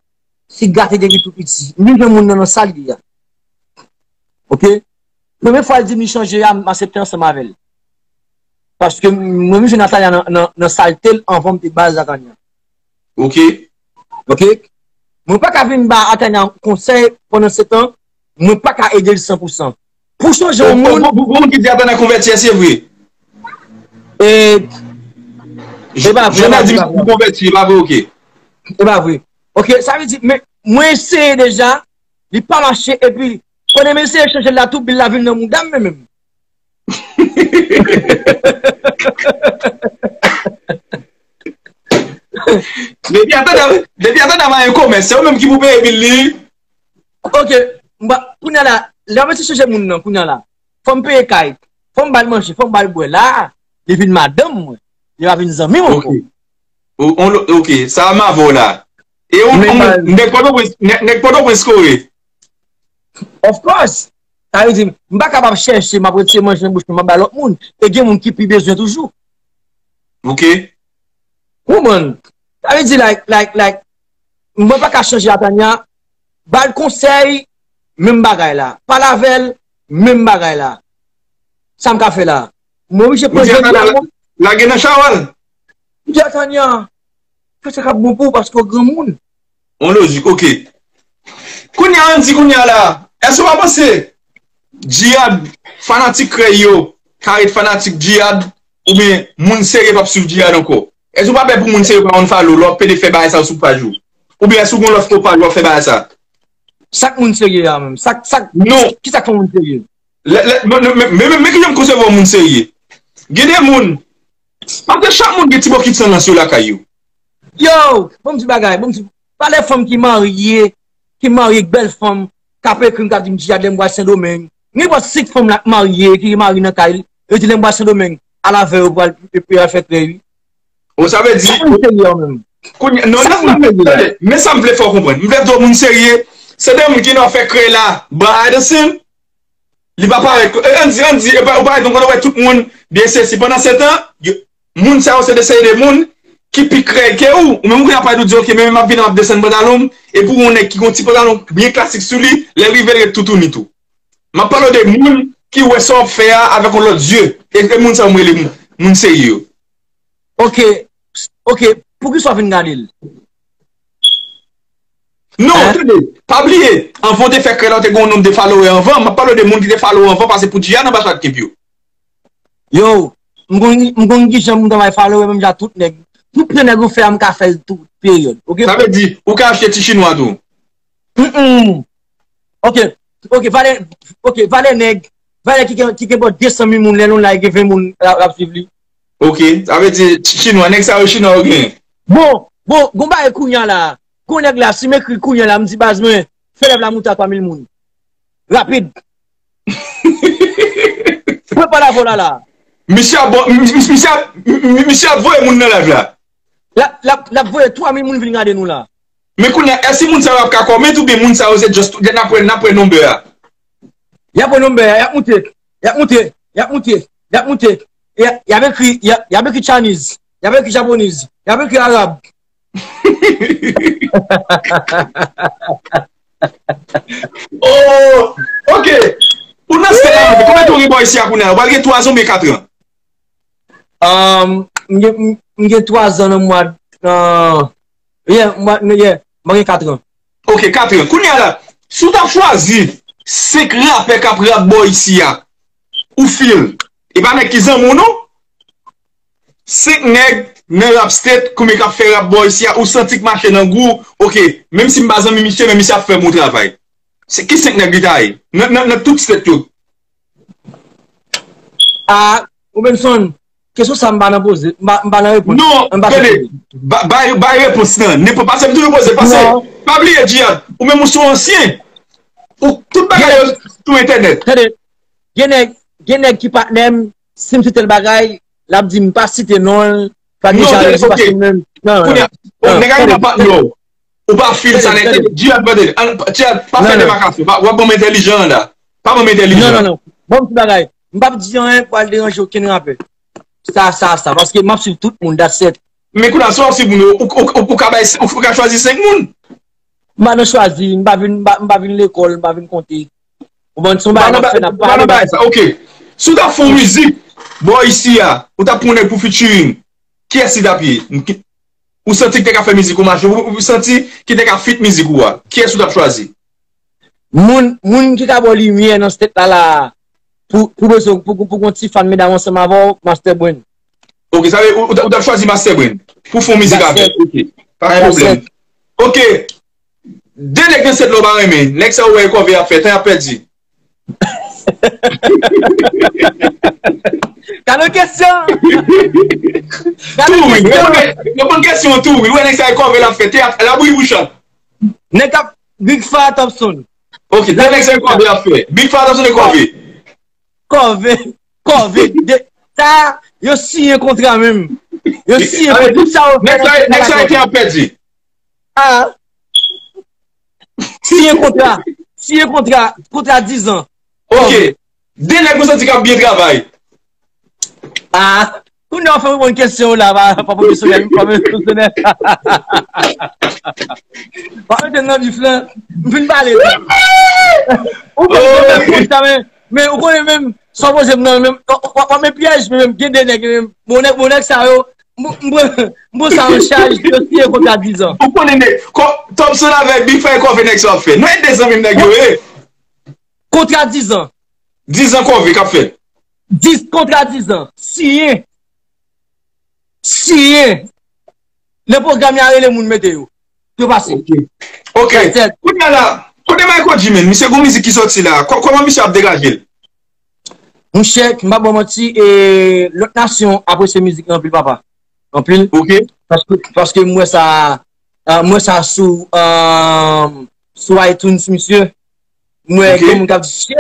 ki gate depi tou piti. M vin jwenn moun nan nan sa l ye a. Ok? Premye fwa l di m li chanje a, m aksepte ansanm avè l. Paske mwen, m jwenn Atanya nan, nan, nan salte l anvan m te baz Atanya. Ok. Ok? Mwen pa ka vin ba Atanya konsèy pandan se tan, mwen pa ka ede l san pou san. Pou chanje yon moun. Pou moun ki di Atanya konvèti, èske se vre? E, e pa vre. Jona di m konvèti, e pa vre, ok. E pa vre. Ok, sa vle di, men, mwen eseye deja, li pa mache, epi, pandan m eseye chanje l la tou, bil la vin nan mouda m, men menm. Depi Atanya, depi Atanya pa gen komès, se ou menm ki pou peye bil li. Ok, m pa, kounye a la, lè m ap eseye chanje moun nan, kounye a la, fò m peye kay, fò m ba l manje, fò m ba l bwè. La, li vin madanm mwen, li pa vin zanmi m ankò. Ok, sa m avè w la. E ou, nèg Pòtoprens, nèg Pòtoprens kore. Of course. Sa vle di, m pa kapab chèche, m ap retire manje nan bouch mwen, m ap bay lòt moun. E gen moun ki pi bezwen toujou. Ok. Ou konprann? Sa vle di, like, like, like, mwen pa ka chanje a Tanya, ba l konsèy, menm bagay la. Pale avè l, menm bagay la. Sa m ka fè la? Mwen oblije pran Jodi a Tanya, lage nan chawal. Jodi a Tanya, fè sa k ap bon pou ou paske w granmoun. On lojik, ok. Kounye a, Andy, kounye a la, èske w pa panse Djihad, fanatik krèy yo, ka ret fanatik Djihad, oubyen moun serye p ap swiv Djihad ankò? Èske w pa pè pou moun serye pa konn follow, lè w ap pede fè bagay sa sou paj ou? Oubyen èske w gen lòt fo paj w ap fè bagay sa? Sa k moun serye a menm? Sa k, sa k, non. Ki sa k fè moun serye? Lè, lè, men, men, men, men, men, men ki jan m konsevwa moun serye. Gen de moun, paske chak moun gen ti bokit san nan yo lakay yo. Yo, bon m di bagay, bon m di, pale fanm ki marye, ki marye ak bèl fanm, k ap ekri m, k ap di m, Djihad, lè m pral Sendomeng. Nenpòt senk fanm la k marye, ki gen mari nan kay li, yo di lè m pral Sendomeng, al avè yo pral, yo pral fè krèy, wi. O, sa vle di, sa moun serye an menm. Kounye, non, sa non, moun non, serye an. Tande, men sa m vle fè w konprann. M vle di w moun serye, se de moun ki nan fè krèy la, behind the scene. Li pa parèt. E, ann di, ann di, e pa, ou pa wè, donk, ou wè tout moun, byen sesi. Pandan se tan, yo, moun sa yo se de, se de moun ki pi krèy ke ou. Ou menm ou gen apay ou di, ok, men m ap vin, m ap desann pantalon m, epi ou yon nèg ki gon ti pantalon byen klasik sou li, lè l rive, l ret toutouni tou. M ap pale w de moun ki wè sa w ap fè a avèk yon lòt zye. E, e moun sa yo m rele moun, moun serye yo. Ok, ok, poukisa w vin gade l? Non, tande, pa bliye, anvan w te fè krèy la, w te gen yon nonb de follower anvan. M ap pale w de moun ki te follow w anvan, pase pou Djihad anba chat kep yo. Yo, m konn, m konn kijan moun travay follower, menm jan tout nèg. Tout pran nèg ou fè a, m ka fè l tou, peryòd. Ok? Sa vle di, ou ka achte ti chinwa tou. Mm-mm. Ok, ok, valè, ok, valè nèg, valè ki gen, ki gen bò de san mil moun, lè l on live gen ven moun l ap, l ap swiv li. Ok, sa vle di, chinwa, nèg sa yo chinwa yo gen. Bon, bon, gon bagay kounye a la. Gon nèg la, si m ekri kounye a la, m di baz mwen, fè live la moute a twa mil moun. Rapid. Prepare avè w la la. Misye ap, misye ap, misye ap voye moun nan live la. L ap, l ap, l ap voye twa mil moun vin gade nou la. Men kounye a, èske moun sa yo ap ka kòmante oubyen moun sa yo se just, n ap wè, n ap wè number a? Y ap wè number a, y ap moute, y ap moute, y ap moute, y ap moute. Y a, y ap ekri, y ap, y ap ekri Chinese, y ap ekri Japanese, y ap ekri Arab. Oh, ok. Ou nan state la, konbyen tan ou gen bò isi a kounye a? Ou pral gen twa zan oubyen kat an? Um, m gen, m, m gen twa zan nan mwa, uh, yeah, mwa, yeah, mwen gen kat an. Ok, kat an. Kounye a la, si w t ap chwazi senk rapè k ap rap bò isi a, ou feel, e pa nèg ki zanmi w non. Senk nèg nan rap state, kounye k ap fè rap bò isi a, ou santi k mache nan gou, ok, menm si m pa zanmi misye, men misye ap fè bon travay. Se ki senk nèg li ta ye? Nan, nan, nan tout state yo. Ah, Robinson, kesyon sa m pa nan poze, m pa, m pa nan repons. Non, tande, bay, bay repons lan. Nenpòt, pase m toujou poze, pase, pa bliye, Djihad, ou menm ou se yon ansyen. Ou, tout bagay yo sou entènèt. Tande, gen nèg, gen nèg ki patnè m, si m site l bagay, l ap di m pa site non l, pa gen jan l di paske menm. Non, non, non. Nèg a gen patnè w. Ou pa feel sa nèt. Djihad, tande. Djihad, pa fè demakasyon. W ap ban m entèlijan an la. Pa ban m entèlijan. Non, non, non. Bon, ti bagay. M p ap di anyen pou al deranje okenn rapè. Sa, sa, sa. Paske m ap swiv tout moun, that's it. Men kounye a, si w ap swiv moun yo, ou, ou, ou, ou ka bay, ou, ou ka chwazi senk moun. M pa nan chwazi, m pa vin, m pa, m pa vin lekòl, m pa vin konte. Ou konprann? Se yon bagay m ap fè, n ap pale. Ou pa nan bagay sa, ok. Si w t ap fè yon mizik, bò isi a, ou t ap pran yon nèg pou featuring, kiyès li t ap ye? Ou santi ki te ka fè mizik ou mache, ou, ou santi ki te ka fit mizik ou a, kiyès ou t ap chwazi? Moun, moun ki ka ba w limyè nan state la la, pou, pou bezwen, pou, pou, pou gon ti fan medam ansanm avè w, Master Brain. Ok, sa vle, ou, ou t ap chwazi Master Brain pou fè yon mizik avè l. Ok, pa gen pwoblèm. Ok, de nèg nan state la ou pa renmen, nèg sa ou wè e kòve y ap fè, tan y ap pèdi. Gade kesyon! Gade kesyon! Tou wi, reponn kesyon an tou wi. Ou wè nèg sa e kòve l ap fè, teyat, labouyi bouch la. Nèg k ap Big Fire Thompson. Ok, de nèg sa e kòve l ap fè. Big Fire Thompson e kòve. Kòve, kòve. De, sa, yo siyen kontra menm. Yo siyen kontra. Tout sa yo fè, nèg sa e teyat pèdi. Ah. Siyen kontra. Siyen kontra. Kontra diz an. Ok. De nèg ou santi k ap byen travay. Ah. Kounye a w fè m reponn kesyon w la, pa, pa pwofesyonèl, pa pwofesyonèl. Pa mete m nan bif lan, m fin pale tou. Ou konn mwen menm konsa, men, men ou konnen menm, sa w poze m nan, menm, w, w, w ap men pyèj, men menm, gen de nèg, menm, bon nèg, bon nèg sa yo, m, m, pran- m pran sa an chaj, yo siyen kontra dizan. Ou konnen nèg, kò- Thompson avèk Big Fay kòve nèg sa w ap fè. Nou ede zanmi m nèg yo ye. Kontra dizan. Dizan kòve k ap fèt. Dis kontra dizan. Siyen. Siyen. Lè pwogram ya rele moun mete yo. Yo pase. Ok. Ok. Kounye a la, kote Mayko Dji menm? Misye gon mizik ki sòti la. Kò- Kòman misye ap degaje l? Monchè, m pa ba w manti, e, lòt nasyon apresye mizik lan anpil, papa. Anpil. Ok. Paske, paske m wè sa, ah, m wè sa sou, ah, sou iTunes, misye. M wè gen moun k ap di, "Shit,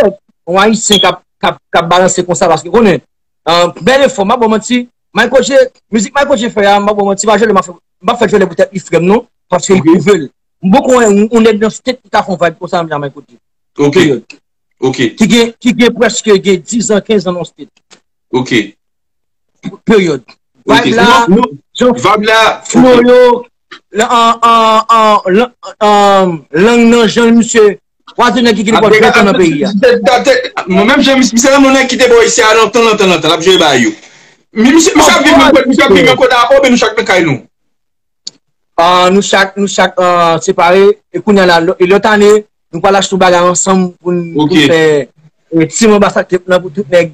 yon Ayisyen k ap, k ap, k ap balanse konsa," paske konnen, ah, bèl efò, m pa ba w manti, Mayko Dji, mizik Mayko Dji fè a, m pa ba w manti, pa jwèt m ap fè, m p ap fè jwèt poutèt li frè m non, paske li pwouve l. M poko wè yon, yon nèg nan state ki ka fè yon vibe konsa menm jan Mayko Dji. Ok. Peryòd. Ok. Ki gen, ki gen prèske gen diz an, kenz an nan state. Ok. Peryòd. Ok. Vibe la, non, non, jan vibe la, flow yo, la, an, an, an, lan- an, lang nan jan misye, w a di nèg ki gen ap venntan nan peyi a. Mwen menm jan misye se yon nèg ki te bò isi a lontan, lontan, lontan, l ap jwe ba yo. Mi- Misye, misye ap viv menm kote, misye ap viv menm kote a, oubyen nou chak nan kay nou? Ah, nou chak, nou chak, ah, separe, e kounye a la, lò- e lòt ane, nou pral achte yon bagay ansanm pou n pou n Ok. fè, e, team anbasadè lan pou tout nèg.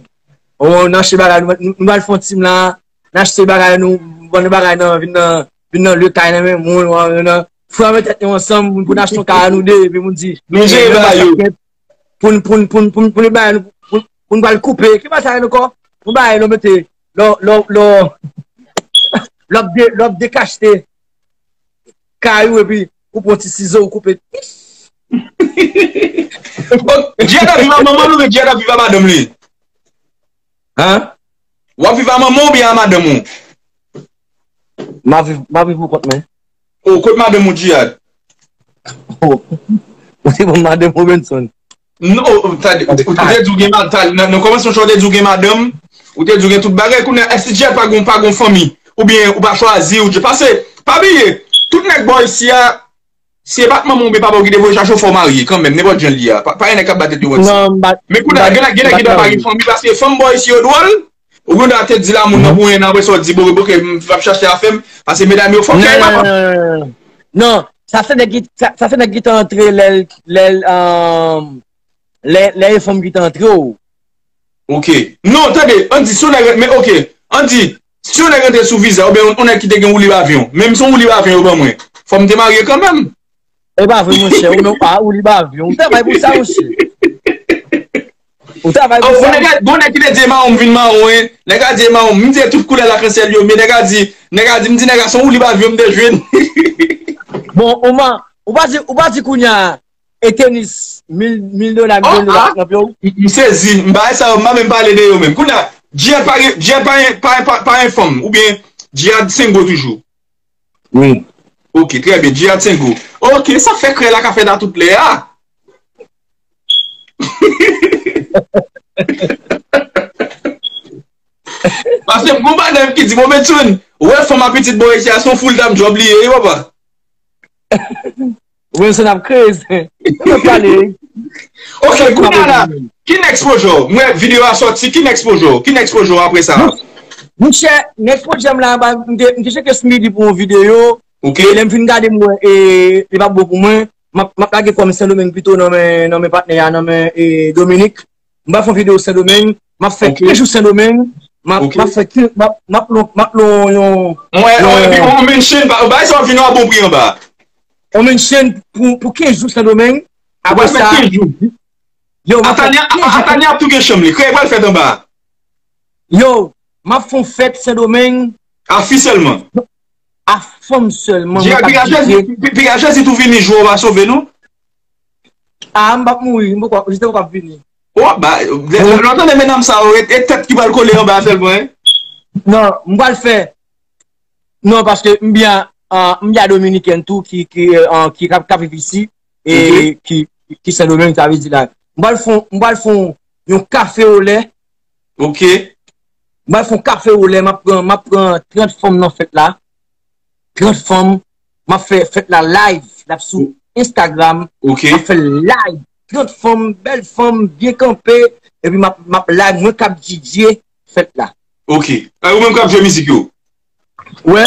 On, n achte bagay, nou, nou, nou pral fè yon team la, n achte bagay, nou vann bagay nan, vin nan, vin nan lye kay nan men moun, nou, nou, fè anmèt tèt nou ansanm, pou n achte yon kay a nou de, epi moun di, Nou jere bagay yo. Pou n, pou n, pou n, pou n, pou n bagay nou, pou n, pou n pral koupe, ki bagay sa rele ankò? Yon bagay nou mete, lò, lò, lò, lò ap de, lò ap dekachte kay ou epi ou pran ti sizo ou koupe. Bon, Djihad ap viv a manman l oubyen Djihad ap viv a madanm li? Hein? W ap viv a manman w oubyen a madanm ou? M ap viv, m ap viv pou kont mwen. O, kot madanm ou, Djihad? Oh. Ou te ban m madanm Robinson. Non, ou, ou, tande, ou te, ou te di w gen madanm, nan, nan kòmansman ou te di w gen madanm, ou te di w gen tout bagay, kounye a, èske Djihad pa gon, pa gon fanmi? Oubyen ou pa chwazi, ou, paske, pa bliye, tout nèg bò isi a, si e pa t manman w oubyen papa w ki te voye chache w, fò w marye kanmenm, nenpòt jan l ye a. Pa, pa gen nèg k ap bat tèt yo konn sa. Men kounye a, gen nèg, gen nèg ki ta pa gen fanmi, paske fanm bò isi yo dwòl, ou gen dwa te di lamoun nan pou en an, apre sa w di, "Bon, bon, ok, m ap chache afè m," paske medam yo fòkè, papa. Non, non, sa se nèg ki, sa, sa se nèg ki te antre lè l, lè l, um, lè, lè e fanm ki te antre w. Ok. Non, tande, ann di, si yon nèg, men ok, ann di, si yon nèg antre sou viza, oubyen yon, yon nèg ki te gen woulib avyon, menm si yon woulib avyon yo ban mwen, fò m te marye kanmenm. E pa vre, monchè, ou menm, ah, woulib avyon, ou travay pou sa, monchè. Ou travay pou sa. Bon, nèg a, bon, nèg ki te di e mawon m vin mawon, en. Nèg a di e mawon m, m di e tout koulè lakansyèl yo, men nèg a di, nèg a di, m di nèg a se yon woulib avyon m te jwenn. Bon, Omar, ou pa di, ou pa di kounye a, e tenis, mil, mil dola, mil dola, chanpyon. M, m sezi, m pa sa yo, m pa menm pale de yo menm. Kounye a, Djihad pa gen, Djihad pa gen, pa, pa, pa gen fanm, oubyen Djihad sengo toujou? Wi. Ok, trè byen. Djihad Sengo. Ok, sa fè krèy la ka fèt a tout lè a. Paske m gon madanm ki di, "Bon, Benson, ou wè fanm a pitit bò isi a, se yon full time job li ye, wi, papa." Wilson ap kreze. Yo pale. Ok, kounye a la, ki next pwojè w? Mwen, videyo a sòti, ki next pwojè w? Ki next pwojè w apre sa? Monchè, next pwojè m la, ba, m te, m te tcheke Smithy pou yon videyo. Ok. E lè m fin gade, m wè, e, li p ap bon pou mwen. M ap, m ap lage kò m Sendomeng pito nan men, nan men patnè a, nan men, e, Dominique. M pral fè yon videyo Sendomeng. M ap fè kenz jou Sendomeng. M ap, m ap fè kenz, m ap, m ap lon, m ap lon yon, yon, yon mention, ba, bagay sa w ap jwenn yo a bon pri anba. Yon mention pou, pou kenz jou Sendomeng. Apre sa, yo, m ap fè kenz jou. Atanya ap tou gen chanm li. Krèy pral fèt anba. Yo, m ap fè yon fèt Sendomeng. A fi sèlman. A fanm sèlman. Piga Jezi tou vini, jou w va sove nou. A, m p ap mouri, m poko, jis m p ap vini. O, ba, lè, lè w tande medam sa yo, e, e tèt ki pral kole anba sèlman, en. Non, m pral fè. Non, paske m byen, ah, m byen dominikèn tou ki, ki, ah, ki k ap, k ap viv isi, e ki, ki Sendomeng, sa vle di la. M pral fè, m pral fè yon kafe olè. Ok. M pral fè yon kafe olè, m ap pran, m ap pran trant fanm nan fèt la. Trant fanm, m ap fè fèt la live, l ap sou Instagram, m ap fè live. Trant fanm, bèl fanm, byen kanpe, epi m ap, m ap live, mwen k ap D J fèt la. Ok. E ou menm k ap jwe mizik yo? Wè,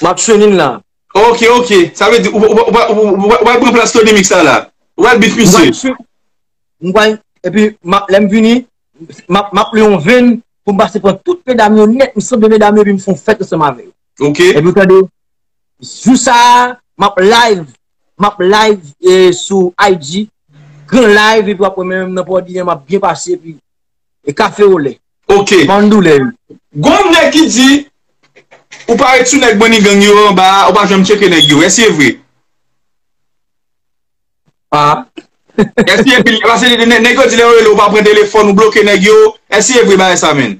m ap training la. Ok, ok. Sa vle di, ou, ou, ou, ou, ou, ou, ou pral pran plas Tony Mix la la. Ou pral beat misye. M pral, epi, m ap, lè m vini, m ap, m ap lwe yon venn pou m pase pran tout medam yo nèt, m sanble medam yo, epi m fè yon fèt ansanm avè yo. Ok. Epi ou tande, jou sa a, m ap live, m ap live, e, sou I G, gran live, epi w ap wè menm nan pòdi an, m ap byen pase, epi e kafe olè. Ok. Bann doulè, wi. Gon nèg ki di, ou pa ret sou nèg Money Gang yo anba, ou pa janm tcheke nèg yo. Èske e vre? Ah. Èske e vre? Paske nèg, nèg yo di lè yo rele, ou pa pran telefòn, ou bloke nèg yo. Èske e vre bagay sa, menn?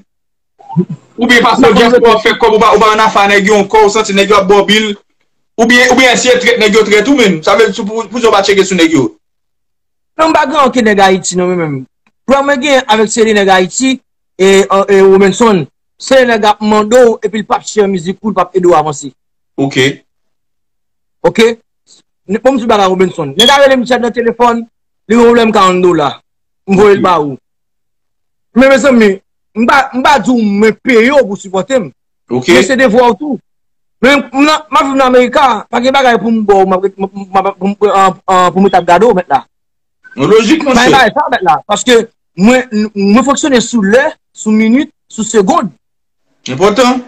Oubyen paske w dyaspora w ap fè kòb, ou pa, ou pa ann afè a nèg yo ankò, ou santi nèg yo ap ba w bil. Oubyen, oubyen èske e trèt nèg yo trèt ou menm? Sa vle di pou, pou, pou sa w pa tcheke sou nèg yo. Non, m pa gen anyen kont nèg Ayiti, non, mwen menm. Pwoblèm mwen gen avèk se de nèg Ayiti, e, e, e Robenson, se de nèg ap mande w, epi l p ap share mizik ou, l p ap ede w avanse. Ok. Ok? N-, bon, m di w bagay, Robenson. Nèg la rele m chat nan telefòn, li gen yon pwoblèm karant dola. M voye l ba ou. Men, mezanmi, m pa, m pa di w mwen peye w pou w sipòte m. Ok. Men se devwa w tou. Men m nan, m ap viv nan Amerika, pa gen bagay pou m ba w, m ap ret, m ap, m ap, pou m, pou m, an, an, pou m ret ap gade w, mèt la. Lojik, monchè. Pa gen bagay sa, mèt la. Paske mwen, mwen fonksyone sou lè, sou minit, sou segond. Enpòtan.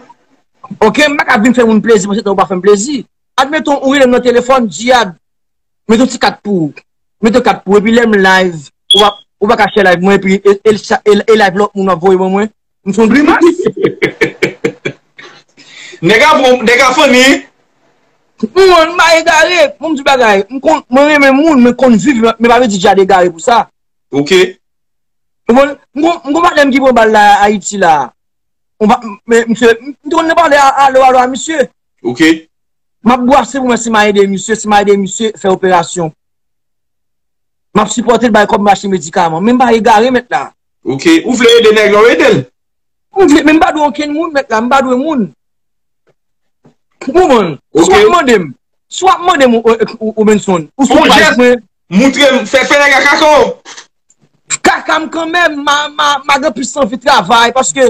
Ok, m pa ka vin fè moun plezi, pandan w pa fè m plezi. Admeton, ou rele m nan telefòn, Djihad, mete yon ti kat pou ou. Mete yon kat pou ou. Epi lè m live, ou pa, ou pa ka share live mwen, epi e, e, e, e live lòt moun w ap voye ban mwen. M se yon grimas. Nèg a bon, nèg a funny. Mwen, m pa egare, mwen m di bagay. M konn, mwen renmen moun, men konn viv, men pa vle di Djihad egare pou sa. Ok. Ou konprann? M gon, m gon patnè m ki pran bal la Ayiti la. On pa, men, misye, m, m te konn pale a, alo, alo a misye. Ok. M ap bwase pou mwen si m a ede misye, si m a ede misye fè operasyon. M ap sipòte l, bay kòb, m achte medikaman. Men m pa egare, mèt la. Ok. Ou vle ede nèg la, ou ede l. M vle, men m pa dwe okenn moun, mèt la, m pa dwe moun. Ou konprann? Si w ap mande m, si w ap mande m, ou, ou, ou, Benson, ou sou paj mwen. Moutre m, fè, fè nèg la kaka w. Kaka m kanmenm, m a, m a, m a gen plis anvi travay, paske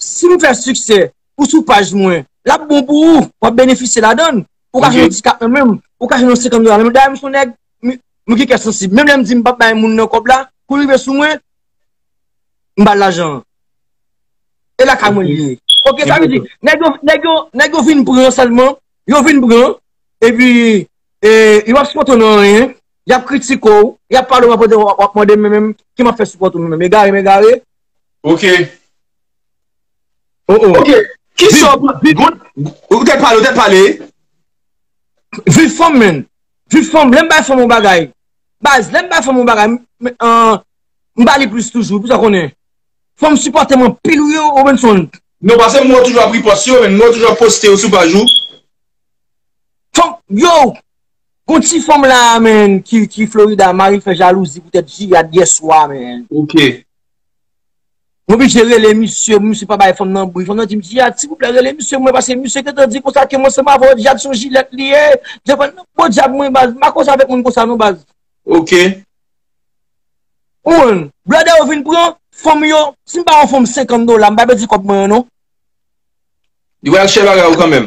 si m fè siksè, ou sou paj mwen, l ap bon pou ou, w ap benefisye ladan l. Ou ka jwenn yon ti kat nan men m, ou ka jwenn yon senkant dola nan men m. Dayè, m se yon nèg, m, m gen kè sansib. Menm lè m di m p ap bay moun nan kòb la, kou l rive sou mwen, m ba l lajan an. E lakay mwen l ye. Ok, sa vle di, nèg yo, nèg yo, nèg yo vin pran sèlman, yo vin pran, epi, e, yo p ap sipòte w nan anyen, y ap kritike w, y ap pale w, w ap mande, w ap mande, men menm, ki m ap fè sipòte w, men menm, egare, m egare. Ok. Oh, oh. Ok. Kisa w, ou tèt pale, ou tèt pale. Viv fanm, menn. Viv fanm, lè m bay fanm yon bagay. Baz, lè m bay fanm yon bagay, m, m, an, m ba li plis toujou, pou sa konnen. Fanm sipòte m anpil, wi, Robenson. Non, paske m wè w toujou ap ripòs yo, menn. M wè w toujou ap poste yo sou paj ou. Fanm, yo! Gon ti fanm la, menn, ki, ki Florida, mari l fè jalouzi poutèt Jiyad yèswa, menn. Ok. M oblije rele misye, misye pa bay fanm nan bri. Fanm nan di m, Jiyad, silvouplè, rele misye mwen, paske misye gentan di konsa ke mwen se m avè w, Jiyad se yon jilèt li ye. Jiyad, bon, dyab mwen, baz, m pa koze avèk moun konsa non, baz. Ok. Ou konprann? Blòdè yo vin pran fanm yo, si m ba yon fanm senkant dola, m pa pèdi kòb mwen an non. Li pral chè bagay ou kanmenm.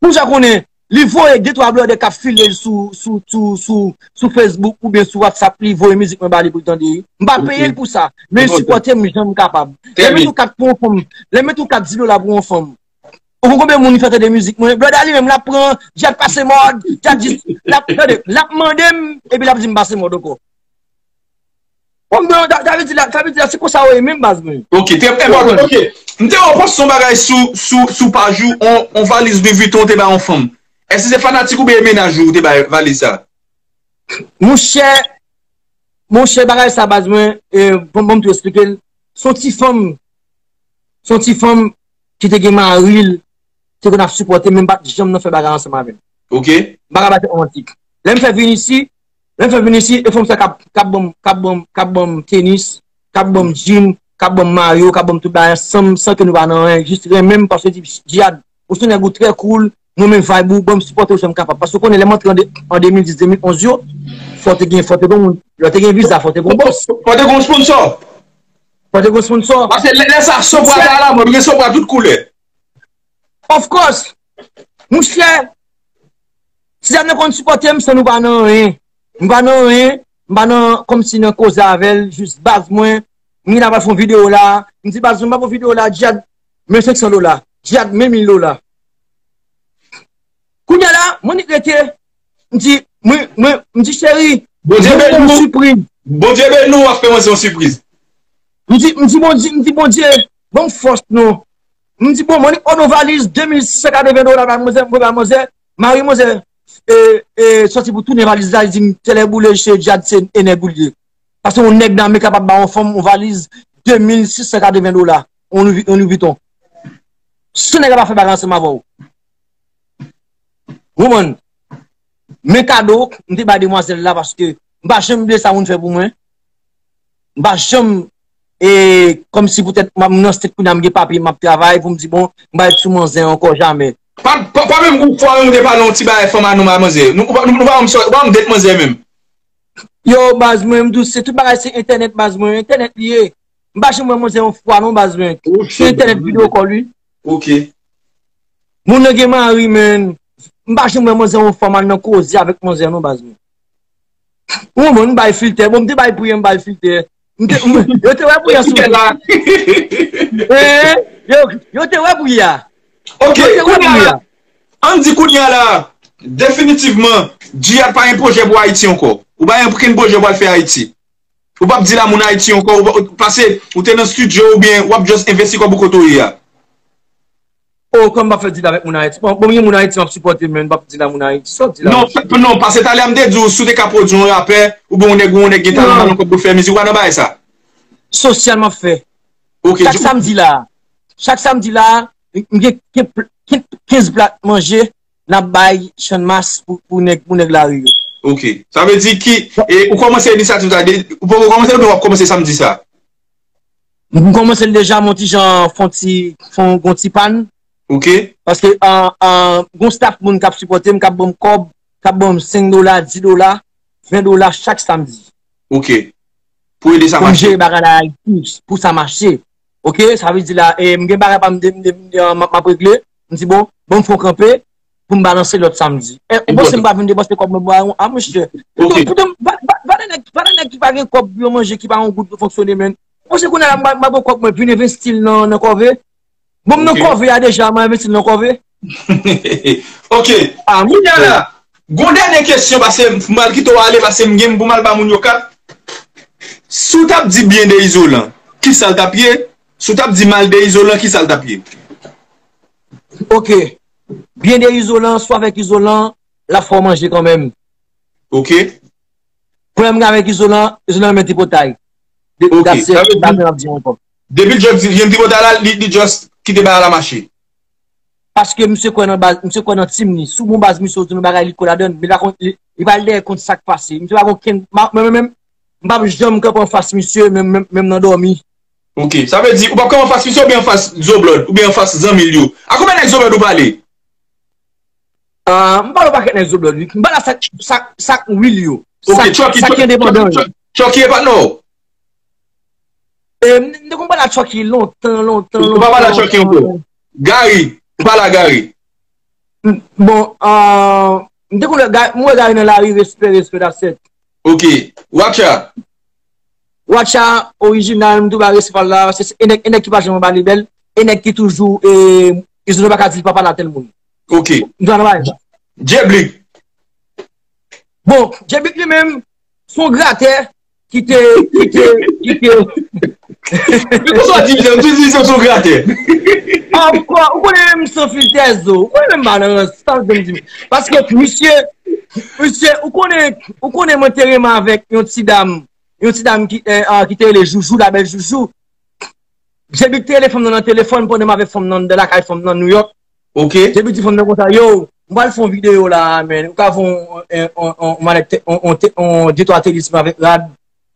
Pou sa konnen, li voye de twa blòdè k ap file l sou, sou, sou, sou, sou Facebook oubyen sou WhatsApp, li voye mizik mwen ba li pou l tande. M pa peye l pou sa, men l sipòte m jan m kapab. Lè m met yon kat pou yon fanm, lè m met yon kat di dola pou yon fanm. Ou konn konbyen moun li fè tande mizik mwen? Blòdè a li menm, l ap pran, Djad pase mòd, Djad jis, l ap, tande, l ap mande m, epi l ap di m pase mòd ankò. Bon, non, sa, sa vle di la, sa vle di la, se konsa yo ye menm baz mwen. Ok, trè enpòtan. Ok. M te wè w poste yon bagay sou, sou, sou paj ou, on, on valiz Louis Vuitton ou te bay yon fanm. Èske se fanatik oubyen e mennaj ou ou te bay valiz sa? Monchè, monchè, bagay sa baz mwen, e, bon, bon, m tou eksplike l. Se yon ti fanm, se yon ti fanm ki te gen mari l, te konn ap sipòte m, men m pa t janm nan fè bagay ansanm avè l. Ok. M pa ka ba tèt mwen manti. Lè m fè vin isi, lè m fè vin isi, e fanm sa k ap, k ap ban m, k ap ban m, k ap ban m tenis, k ap ban m jean, k ap ban m mayo, k ap ban m tout bagay ansanm, san ke nou pa nan anyen, jis renmen m paske di, Djihad, ou se nèg ou trè cool, mwen renmen vibe ou, ban m sipòte w jan m kapab. Paske w konnen lè m antre an de, an de mil dis, de mil onz yo, fò te gen, fò te gen moun, lè te gen viza, fò te gen bòs. Fò te gen sponsò. Fò te gen sponsò. Paske lè, lè sa, Sopra ta la, mwen gen Sopra tout koulè. Of course, monchè, si Djihad nan konn sipòte m, san nou pa nan anyen. M pa nan anyen, m pa nan kòmsi nan koze avè l, jis baz mwen, m gen ap al fè yon videyo la, m di baz mwen, m ap fè yon videyo la, Djihad, men senk san dola, Djihad, men mil dola. Kounye a la, mwen nik rete, m di, mwen, mwen, m di, cheri, Bondye beni nou. Sipriz. Bondye beni nou, w ap fè mwen se yon sipriz. M di, m di, Bondye, m di, Bondye, ban m fòs non. M di, bon, mwen nik òdon valiz de mil sis san katreven dola ba manzè, m voye ba manzè, mari manzè, e, e, sòti pou tounen valiz la, li di m, tèlè boule, se Djihad, se e nèg ou l ye. Paske yon nèg nan men kapab ba yon fanm yon valiz de mil sis san katreven dola, yon Louis, yon Louis Vuitton. Si nèg la pa fè bagay ansanm avè w. Ou konprann? Men kado m te bay demwazèl la paske m pa janm bliye sa moun fè pou mwen. M pa janm, e, kòmsi poutèt m nan state kounye a m gen papye m ap travay pou m di, bon, m pa ret sou manzè ankò jamè. Pa, pa, pa menm gon fwa menm ou te pale yon ti bagay fanm a non a manzè. Nou, nou, nou pa janm sò, ou pa janm date manzè menm. Yo, baz mwen, m di w, se tout bagay se entènèt, baz mwen, entènèt li ye. M pa janm wè manzè yon fwa non, baz mwen. Se entènèt videyo kòl wi. Ok. Moun nan gen mari, men m pa janm wè manzè yon fwa m al nan koze avèk manzè non, baz mwen. Ou konprann, m bay filtè. Bon, m te bay pri an, m bay filtè. M te, m, yo te wè pri an sou mwen. Eh, yo, yo te wè pri a. Ok, kounye a la, ann di kounye a la, definitivman, Djihad pa gen pwojè pou Ayiti ankò. Ou pa gen okenn pwojè pou al fè Ayiti. Ou p ap di la moun Ayiti ankò, ou pa, ou, pase, ou te nan studio oubyen w ap just envesti kòb ou kote w ye a. Oh, kòm m p ap fè dil avèk moun Ayiti. Bon, bon, gen moun Ayiti m ap sipòte, men m p ap dil a moun Ayiti. Sa w di la? Non, non, pase talè a m te di w, si w te ka pwodui yon rapè, oubyen yon nèg, yon nèg gen talan, pa nan kòb pou fè mizik, ou pa nan bagay sa. Sosyal m ap fè. Ok, chak samdi la, chak samdi la, m gen, gen, gen kenz plat manje, n ap bay Channmas pou, pou nèg, pou nèg lari yo. Ok. Sa vle di ki, e, ou kòmanse inisyativ sa, de, ou poko kòmanse oubyen w ap kòmanse samdi sa? M kòmanse l deja, m on ti jan fè on ti, fè on, gon ti pann. Ok. Paske, an, an, gon staff moun k ap sipòte m, k ap ban m kòb, k ap ban m senk dola, dis dola, ven dola chak samdi. Ok. Pou ede sa mache. Pou m jere bagay la Ayiti, pou sa mache. Ok, sa vle di la, e, m gen bagay pa m de, m de, m de, m ap, m ap regle. M di, bon, ban m fè on kanpe pou m balanse lòt samdi. E, ou panse m pa vin depanse kòb mwen pou a, a monchè. Ok. Poutan, poutan, pa, pa, pa de nèg, pa de nèg ki pa gen kòb pou yo manje, ki pa yon goud pou fonksyone, men. Ou panse kounye a la, m, m ap pran kòb mwen, vin envesti l nan, nan kòve? Bon, m nan kòve a deja, m envesti l nan kòve. Ok. Ah, kounye a la, gon dènye kesyon, paske m pral kite w ale, paske m gen pou m al ba moun yo kat. Si w t ap di byen de Izolan, ki sa l t ap ye? Si w t ap di mal de Izolan, ki sa l t ap ye? Ok. Byen de Izolan, swa avèk Izolan, l ap fè w manje kanmenm. Ok. Pwoblèm gen avèk Izolan, Izolan renmen tripotay. Ok, sa vle di, m ap di ankò. Depi l jwenn tripotay la, li, li just kite bagay la mache. Paske misye kwè nan baz, misye kwè nan team li. Si w gon baz misye, ou di yon bagay, li kwè ladan l. Men li pa konn, li, li pa al dèyè kont sa k pase. Misye pa gon kenn, mwen menm, m p ap janm kanpe anfas misye, menm, menm, menm nan dòmi. Ok, sa vle di, ou p ap kanpe anfas misye oubyen anfas Zoblòd, oubyen anfas zanmi l yo. A konbyen nèg Zoblòd ou pale? Ah, m pale yon pakèt nèg Zoblòd, wi. M pale a sa, sa, sa k real yo. Ok, sa, Chucky, sa ki endepandan yo. Chucky, Chucky e patnè w? E, m, m te konn pale a Chucky lontan, lontan, lontan. Ou pa pale a Chucky ankò? Gary, ou pale a Gary? M, bon, ah, m te konn wè Ga-, m wè Gary nan lari, respè, respè, that's it. Ok. Watcha? Watcha orijinal, m tou ba respè l la, se, se, e nèg, e nèg ki pa janm anba label, e nèg ki toujou, e, Izolan pa ka di l pa pale a tèl moun. Ok. M tou anba sa. Djeblik. Bon, Djeblik li menm, se yon gratè ki te, ki te, ki te. Men konsa w di, m tou di se yon gratè. Ankò, ou konnen menm san filtè zo, ou konnen menm balans, sa w di m di. Paske misye, misye, ou konnen, ou konnen mwen te renmen avèk yon ti dam, yon ti dam ki, eh, ah, ki te rele Joujou, la belle Joujou. Djebik te rele fanm nan nan telefòn pandan m avèk fanm nan anndan lakay fanm nan Nouyòk. Ok. Djebik di fanm nan konsa, yo, m pral fè yon videyo la, men ou ka fè yon, yon, yon, yon, yon, yon, yon, de twa tenis avèk rad.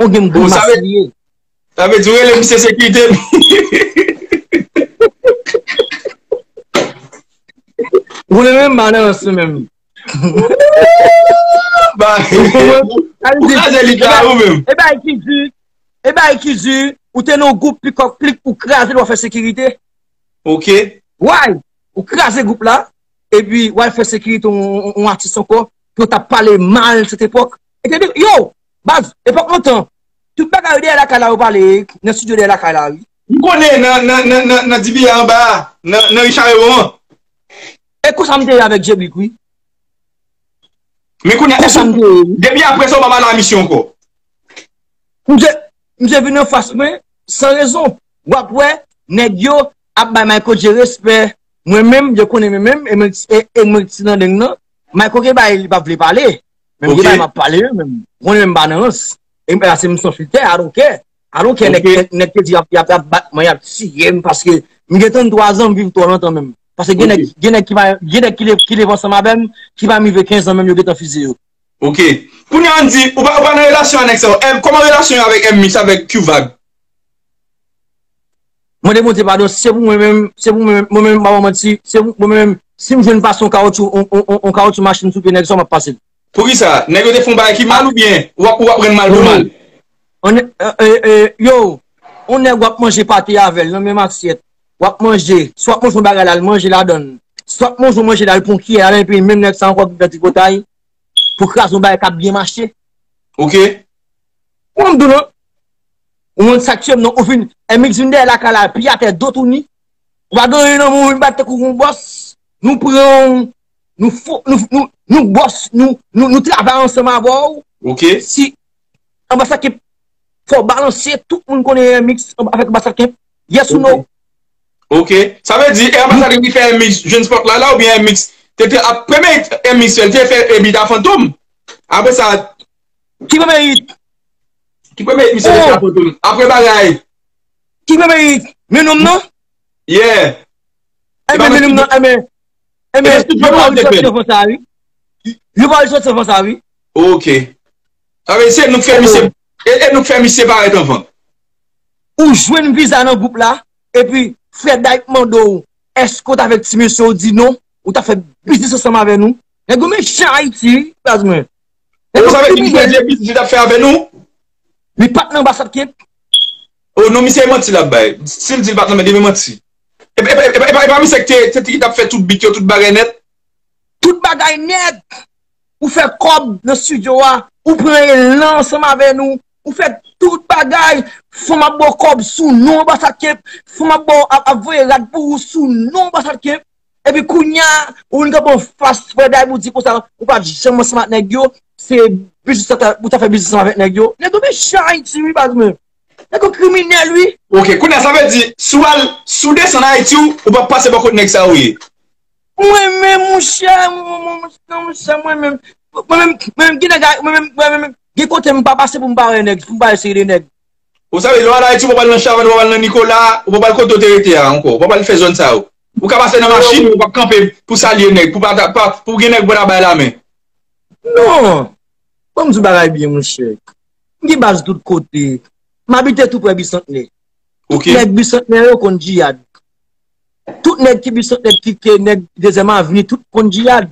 On gen m grimas li ye. Sa vle di w rele misye sekirite. Ou renmen m ba nan ranse menm. Ba, ou kraze lit la ou menm. E bay ki di, e bay ki di, ou te nan gwoup pikòk plik, ou kraze l, w ap fè sekirite. Ok. Why? Ou kraze gwoup la, epi w al fè sekirite yon, yon, yon atis ankò, pou yo t ap pale mal sèt epòk. E te di, yo, baz, epòk lontan, tout bagay dèyè lakay la yo pale, nan estidyo dèyè lakay la, wi. M konnen nan, nan, nan, nan, nan D V R anba a, nan, nan Richard Heron an. E konsa m te ye avèk Jeblik, wi. Men kounye a, konsa m te ye, wi. Depi apre sa, ou pa pale a misye ankò. Misye, misye vin anfas mwen, san rezon. W ap wè, nèg yo ap bay Michael J respè. Mwen menm, yo konnen mwen menm, e mwen, e, e mwen ki ti nan deng nan. Michael gen bagay li pa vle pale. Men m gen bagay m ap pale, wi, men m konnen m pa nan rans. E m, se m san filtè, I don't care. I don't care, nèg, nèg, nèg te di y ap, y ap, y ap bat mwen, y ap tiye m, paske m gen trannntwa zan, m viv twò lontan menm. Paske gen nèg, gen nèg ki pa, gen nèg ki leve, ki leve ansanm avè m, ki pa menm rive kenz an menm, yo gentan fizye yo. Ok. Kounye a, ann di, ou pa, ou pa nan relasyon a nèg sa yo. Em, kòman relasyon yo avèk M-Mix, avèk Q-Vag? Mande Bondye padon, si se pou mwen menm, se pou mwen menm, mwen menm, m pa ba w manti, se pou mwen menm, si m jwenn pase yon kawotchou, yon, yon, yon, yon kawotchou machin sou pye nèg sa, m ap pase l. Poukisa? Nèg yo te fè yon bagay ki mal oubyen w ap, w ap rann mal pou mal? On, e, e, e, yo, on nèg w ap manje pate avè l nan menm asyèt. W ap manje, si w ap manje yon bagay la, l manje ladan l. Si w ap manje yon manje la, l pran yon kiyè ladan l, epi menm nèg sa ankò ki fè tripotay pou kraze yon bagay k ap byen mache. Ok. Ou konn m di w non? Ou konn sa k tuye m non? Ou vin, M-Mix vin dèyè lakay la, pye atè, do touni. Ou pa gen anyen nan men w, ou vin bat tankou yon bòs. Nou pran w, nou fo, nou, nou, nou bòs, nou, nou, nou travay ansanm avè w. Ok. Si Anbasad Kemp, fò w balanse, tout moun konnen M-Mix avèk Anbasad Kemp. Yes ou no? Ok. Sa vle di, e Anbasad Kemp ki fè M-Mix jwenn spot la la, oubyen M-Mix te, te ap premye M-Mix fè, l te fè e bit a Fantom. Apre sa, ki premye hit? Ki premye hit misye te fè a Fantom? Apre bagay. Ki premye hit? Men nonm nan? Yeah. Enben, men nonm nan, enben, enben, yo pa vle sòti anvan sa, wi. Yo pa vle sòti anvan sa, wi. Ok. Sa vle di se nou k fè misye, e, e nou k fè misye parèt anvan. Ou jwenn viza nan gwoup la, epi frè Dayk mande w, èske w t avèk ti mesye, w di non, ou t ap fè biznis ansanm avè nou. Nèg yo mechan Ayiti, wi, baz mwen. Ou sav ki nèg yo biznis li t ap fè avè nou? Li pa t nan Anbasad Kemp. Oh non, misye e manti l ap bay. Si l di l pa t nan, men li manti. E, e, e, e, e pa misye ki te, te, te, ki t ap fè tout bit yo, tout bagay nèt? Tout bagay nèt. Ou fè kòb nan estidyo a, ou pran elan ansanm avè nou, ou fè tout bagay, fanm ap ba w kòb sou non Anbasad Kemp, fanm ap ba w, ap, ap voye rad pou ou sou non Anbasad Kemp. Epi kounye a, ou vin kanpe anfas frè Dayk, ou di konsa, ou pa t janm ansanm ak nèg yo, se biznis sa ta, ou ta fè biznis ansanm avèk nèg yo. Nèg yo mechan Ayiti, wi, baz mwen. Nèg yo kriminèl, wi. Ok, kounye a, sa vle di, si w al, si w desann Ayiti, ou, ou p ap pase bò kot nèg sa yo ye. Mwen menm, monchè, mwen, mwen, monchè, monchè, mwen menm, mwen menm, mwen menm, gen nèg a, mwen menm, mwen menm, gen kote m pa pase pou m pa wè nèg, pou m pa wè seri de nèg. Ou sav, lè w al Ayiti, ou pa pral nan Chavannes, ou pa pral nan Nicolas, ou pa pral kote w te rete a ankò, ou pa pral fè zòn sa yo. Ou ka pase nan machin, ou p ap kanpe pou salye nèg, pou pa, pa, pou gen nèg bò la bay lamen. Non! Ban m di w bagay byen, monchè. M gen baz tout kote. M abite tou prè Bisantnè. Tout nèg Bisantnè yo konn Djiyad. Tout nèg ki Bisantnè, ki, ki nèg Dezyèm Avni, tout konn Djiyad.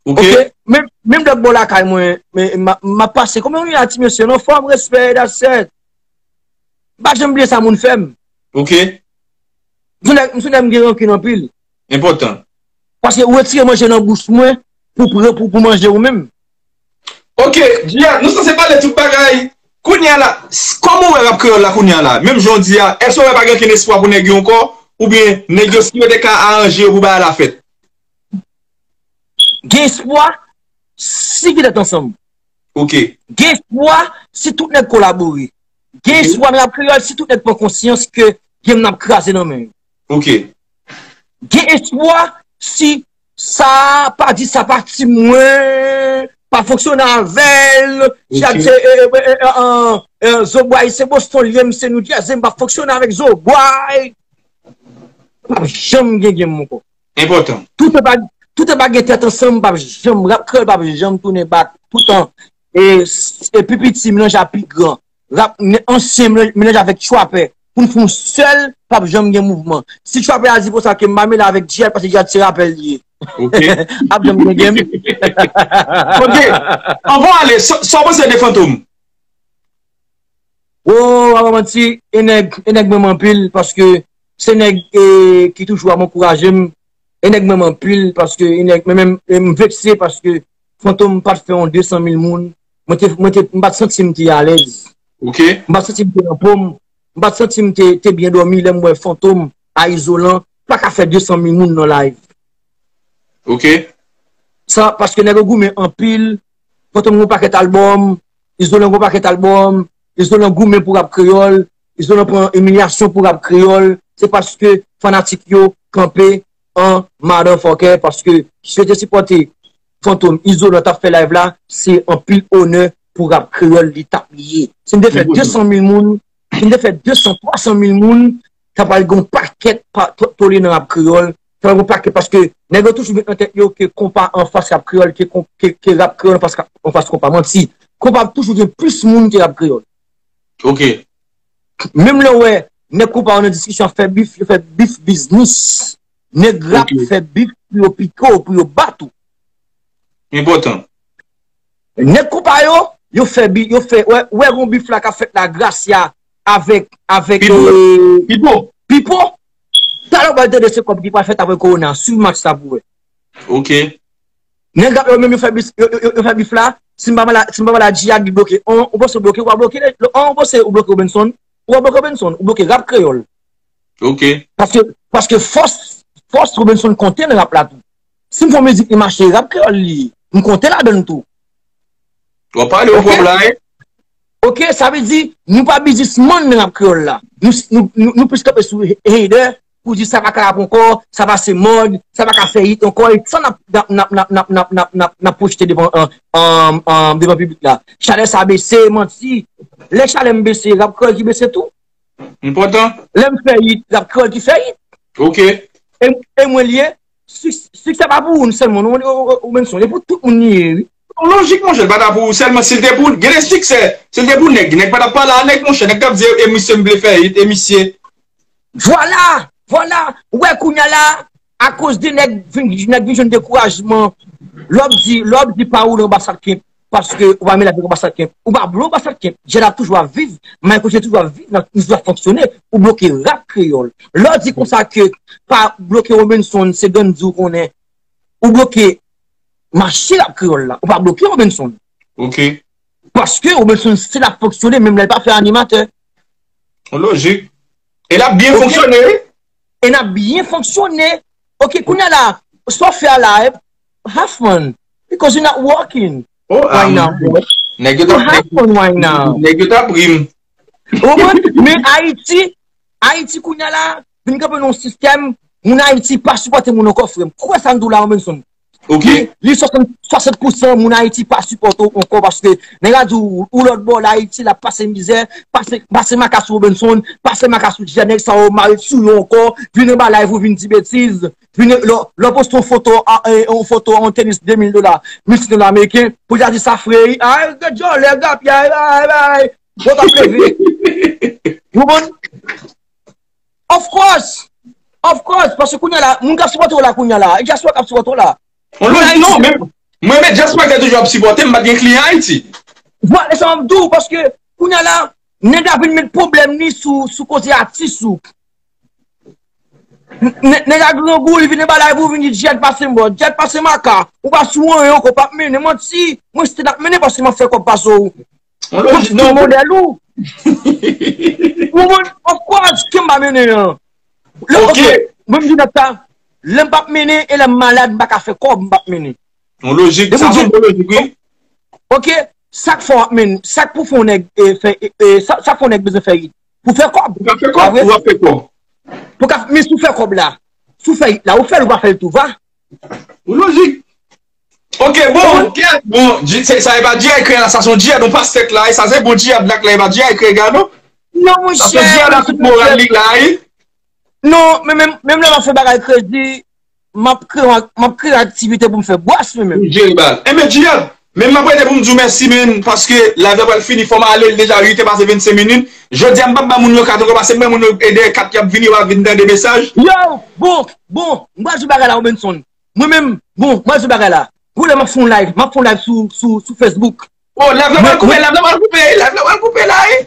Ok. Ok? Menm, menm lòt bò lakay mwen, men, m ap, m ap pase. Kòman nou ye a ti mesye? Anfòm, respè, that's it. M pa janm bliye sa moun fè m. Ok. M se nèg, m se nèg m gen rankin anpil. Enpòtan. Paske ou retire manje nan bouch mwen pou pran pou, pou manje ou menm. Ok, Djiyad, nou sanse pale tout bagay. Kounye a la, s-, kòman w wè rap kreyòl la kounye a la? Menm jan w di a, èske w wè pa gen okenn espwa pou nèg yo ankò? Oubyen nèg yo, si yo te ka aranje yo pou bagay la fèt? Gen espwa si gen tèt ansanm. Ok. Gen espwa si tout nèg kolabore. Gen espwa nan rap kreyòl si tout nèg pran konsyans ke game nan ap kraze nan men yo. Ok. Gen espwa si sa pa di sa pati mwen, pa fonksyone avè l, Djiyad se, e, e, e, e, e, e, Zobway se Boston li ye, m se New Jersey, m pa fonksyone avèk Zobway. Pa janm gen game ankò. Enpòtan. Toutan pa, toutan pa gen tèt ansanm, p ap janm, rap kreyòl p ap janm tounen bak. Toutan, e, e pi piti melanje a pi gran. rap, ansyen melanje avèk trapè, pou n fè yon sèl, p ap janm gen mouvman. Si trapè a di konsa ke m pa mele avèk Djihad, paske Djihad se rapè l ye. Ok. Ap janm gen game. Ok. Anvan ale, sa w panse de Fantom? Oh, pa manti, e nèg, e nèg m renmen anpil, paske se nèg eh, ki toujou ap ankouraje m. E nèg m renmen anpil, paske e nèg, men menm, eh, m vekse, paske Fantom pa t fè yon de san mil moun. Mwen te, mwen te, m pa t santi m te alèz. Ok. M pa t santi m te nan po m. M pa t santi m te, te byen dòmi lè m wè Fantom a Izolan pa ka fè de san mil moun nan live. Ok. Sa, paske nèg yo goumen anpil. Fantom gen yon pakèt albòm. Izolan gen yon pakèt albòm. Izolan goumen pou rap kreyòl. Izolan pran imilyasyon pou rap kreyòl. Se paske fanatik yo kanpe an motherfucker, paske si yo te sipòte Fantom, Izolan t ap fè live la, se anpil onè pou rap kreyòl li t ap ye. Si n te fè de san mil moun, si n te fè de san, twa san mil moun, sa pral gen yon pakèt pa, to- tole nan rap kreyòl. Sa pral gen yon pakèt, paske nèg yo toujou met nan tèt yo ke konpa anfas rap kreyòl, ke, kon- ke, ke rap kreyòl anfas, anfas konpa. Manti. Konpa ap toujou gen plis moun ke rap kreyòl. Ok. Menm lè w wè nèg konpa yo nan diskisyon ap fè bif, yo fè bif biznis. Nèg rap Ok. fè bif pou yo pike w, pou yo bat ou. Enpòtan. Nèg konpa yo, yo fè bif, yo fè, wè, wè gon bif la k ap fèt la, Gracia avèk, avèk Pipo. eh, Pipo. Pipo. Talè w pral tande se kòb ki pral fèt apre Corona. Swiv match sa pou wè. Ok. Nèg rap yo menm yo fè bif, yo, yo, yo, yo fè bif la. Si m pa mal a, si m pa mal a Djihad li bloke. On, ou panse ou bloke, ou pa bloke. On, ou panse ou bloke Robenson. Ou pa bloke Robenson, ou bloke rap kreyòl. Ok. Paske, paske fòs, fòs Robenson konte nan rap la tou. Si m fè yon mizik li mache, rap kreyòl li, m konte ladan l tou. W ap pale w Ok. pwòp la, wi. Ok, sa vle di, nou pa biznismann nan rap kreyòl la. Nou, nou, nou, nou plis kanpe sou hater pou di sa pa ka rap ankò, sa pase mòd, sa pa ka fè hit ankò, e sa n ap, n ap, n ap, n ap, n ap, n ap, n ap, n ap, n ap pwojte devan, an, an, an, devan piblik la. Chalè sa bese, manti. Lè chalè m bese, rap kreyòl ki bese tou. Enpòtan. Lè m fè hit, rap kreyòl ki fè hit. Ok. E, e mwen li ye, Sik- Siksè pa pou ou sèlman, non, ou, ou, ou menm son, e pou tout moun li ye, wi. Lojik, monchè, l pa ta pou ou sèlman. Si l te pou, gen de siksè, si l te pou nèg, nèg pa t ap pale a nèg, monchè, nèg t ap di, e misye m vle fè hit, e misye. Vwala, vwala, ou wè kounye a la, akoz de nèg vin, nèg vin jwenn dekourajman, lè w ap di, lè w ap di pa ou nan anbasad Kemp, paske ou pa mele avèk anbasad Kemp, ou pa bloke anbasad Kemp, Djihad ap toujou ap viv, Michael J toujou ap viv, nan, toujou ap fonksyone, ou bloke rap kreyòl. Lè w di konsa ke pa bloke Robenson, se Gandhi ou konnen, ou bloke mache rap kreyòl la, ou pa bloke Robenson. Ok. Paske Robenson se l ap fonksyone, menm lè l pa fè animatè. Lojik. E l ap byen Ok. fonksyone, wi. E n ap byen fonksyone. Ok, kounye a la, sa w fè a la, eh, have fun. Because you're not working Oh, right ah, now, bro. Nèg yo t ap, Have fun right now. Nèg yo t ap ri m. Ou konprann? Men Ayiti, Ayiti kounye a la, vin kanpe nan yon sistèm, moun Ayiti pa sipòte moun ankò, frè m. Kwè sa m di w la, Robenson. Ok. Li, li swasant, swasant pousan moun Ayiti pa sipòte w ankò paske nèg la di w, ou lòt bò la, Ayiti l ap pase mizè, pase, pase maka sou Robenson, pase maka sou Djihad, nèg sa yo mare sou yo ankò, vin anba live ou vin di betiz, vin lè, lè w poste yon foto, a, e, yon foto an tenis de mil dola, mil senk dola ameriken, pou l ta di sa frè, ay, gad jòlè, gad, ay, ay, ay, yo t ap leve. Ou konprann? Of course! Of course! Paske kounye a la, moun k ap sipòte w la kounye a la, e dyaspora k ap sipòte w la. On lòt, non, men mwen, men dyaspora ki te toujou ap sipòte m, m pa t gen kliyan Ayiti. Vwala, e sa m ap di w, paske kounye a la, nèg la vin met pwoblèm li sou, sou koze atis ou. N- n- Nèg la grangou, li vin anba live ou, vin di Djihad pase mò, Djihad pase maka, ou pa sou anyen ankò, p ap mennen, manti, mwen si te t ap mennen paske m ap fè kòb pase w. Tout modèl ou. Ou konprann? Of course, ke m pa mennen an. Lè, Ok. ok, mwen m di nèg sa, lè m p ap mennen e lè m malad, m pa ka fè kòb, m p ap mennen. Yon lojik, Depi sa se yon bon lojik, wi. Ok, sa k fè w ap mennen, sa k pou fè yon nèg, e, fè, e, e, sa, sa k fè yon nèg bezwen fè hit? Pou fè kòb. Pou ka fè kòb, Pa vre? Ou ap fè kòb. Pou ka, men si w fè kòb la, si w fè hit la, ou fè l, ou pa fè l tou, va. Ou lojik. Ok, bon, Bon. Djihad, bon, Dji- se- sa e pa Djihad kreye la, sa se yon Djihad, yon pastè k la, e sa se bon Djihad la k la, e pa Djihad kreye gado. Non, Sa se monchè, Djihad la, tout moral li la, e. Non, men menm, menm lè m ap fè bagay kredi, m ap kreye, m ap kreye aktivite pou m fè bwas, mwen menm. Pou jere bal. Enben, Djihad, Men m ap rete pou m di w mèsi, men, paske live la pral fini, fò m ale, l deja uit è pase vennsenk minit. Jodi a, m p ap ba moun yo kat ankò, paske m wè moun yo e dèyè kat y ap vini, yo pa vin tande mesaj. Yo, bon, bon, m pral di bagay la, Robenson. Mwen menm, bon, m pral di bagay la. Pou lè m ap fè yon live, m ap fè yon live sou, sou, sou Facebook. Oh, live la pral koupe, live la pral koupe, live la pral koupe la, wi.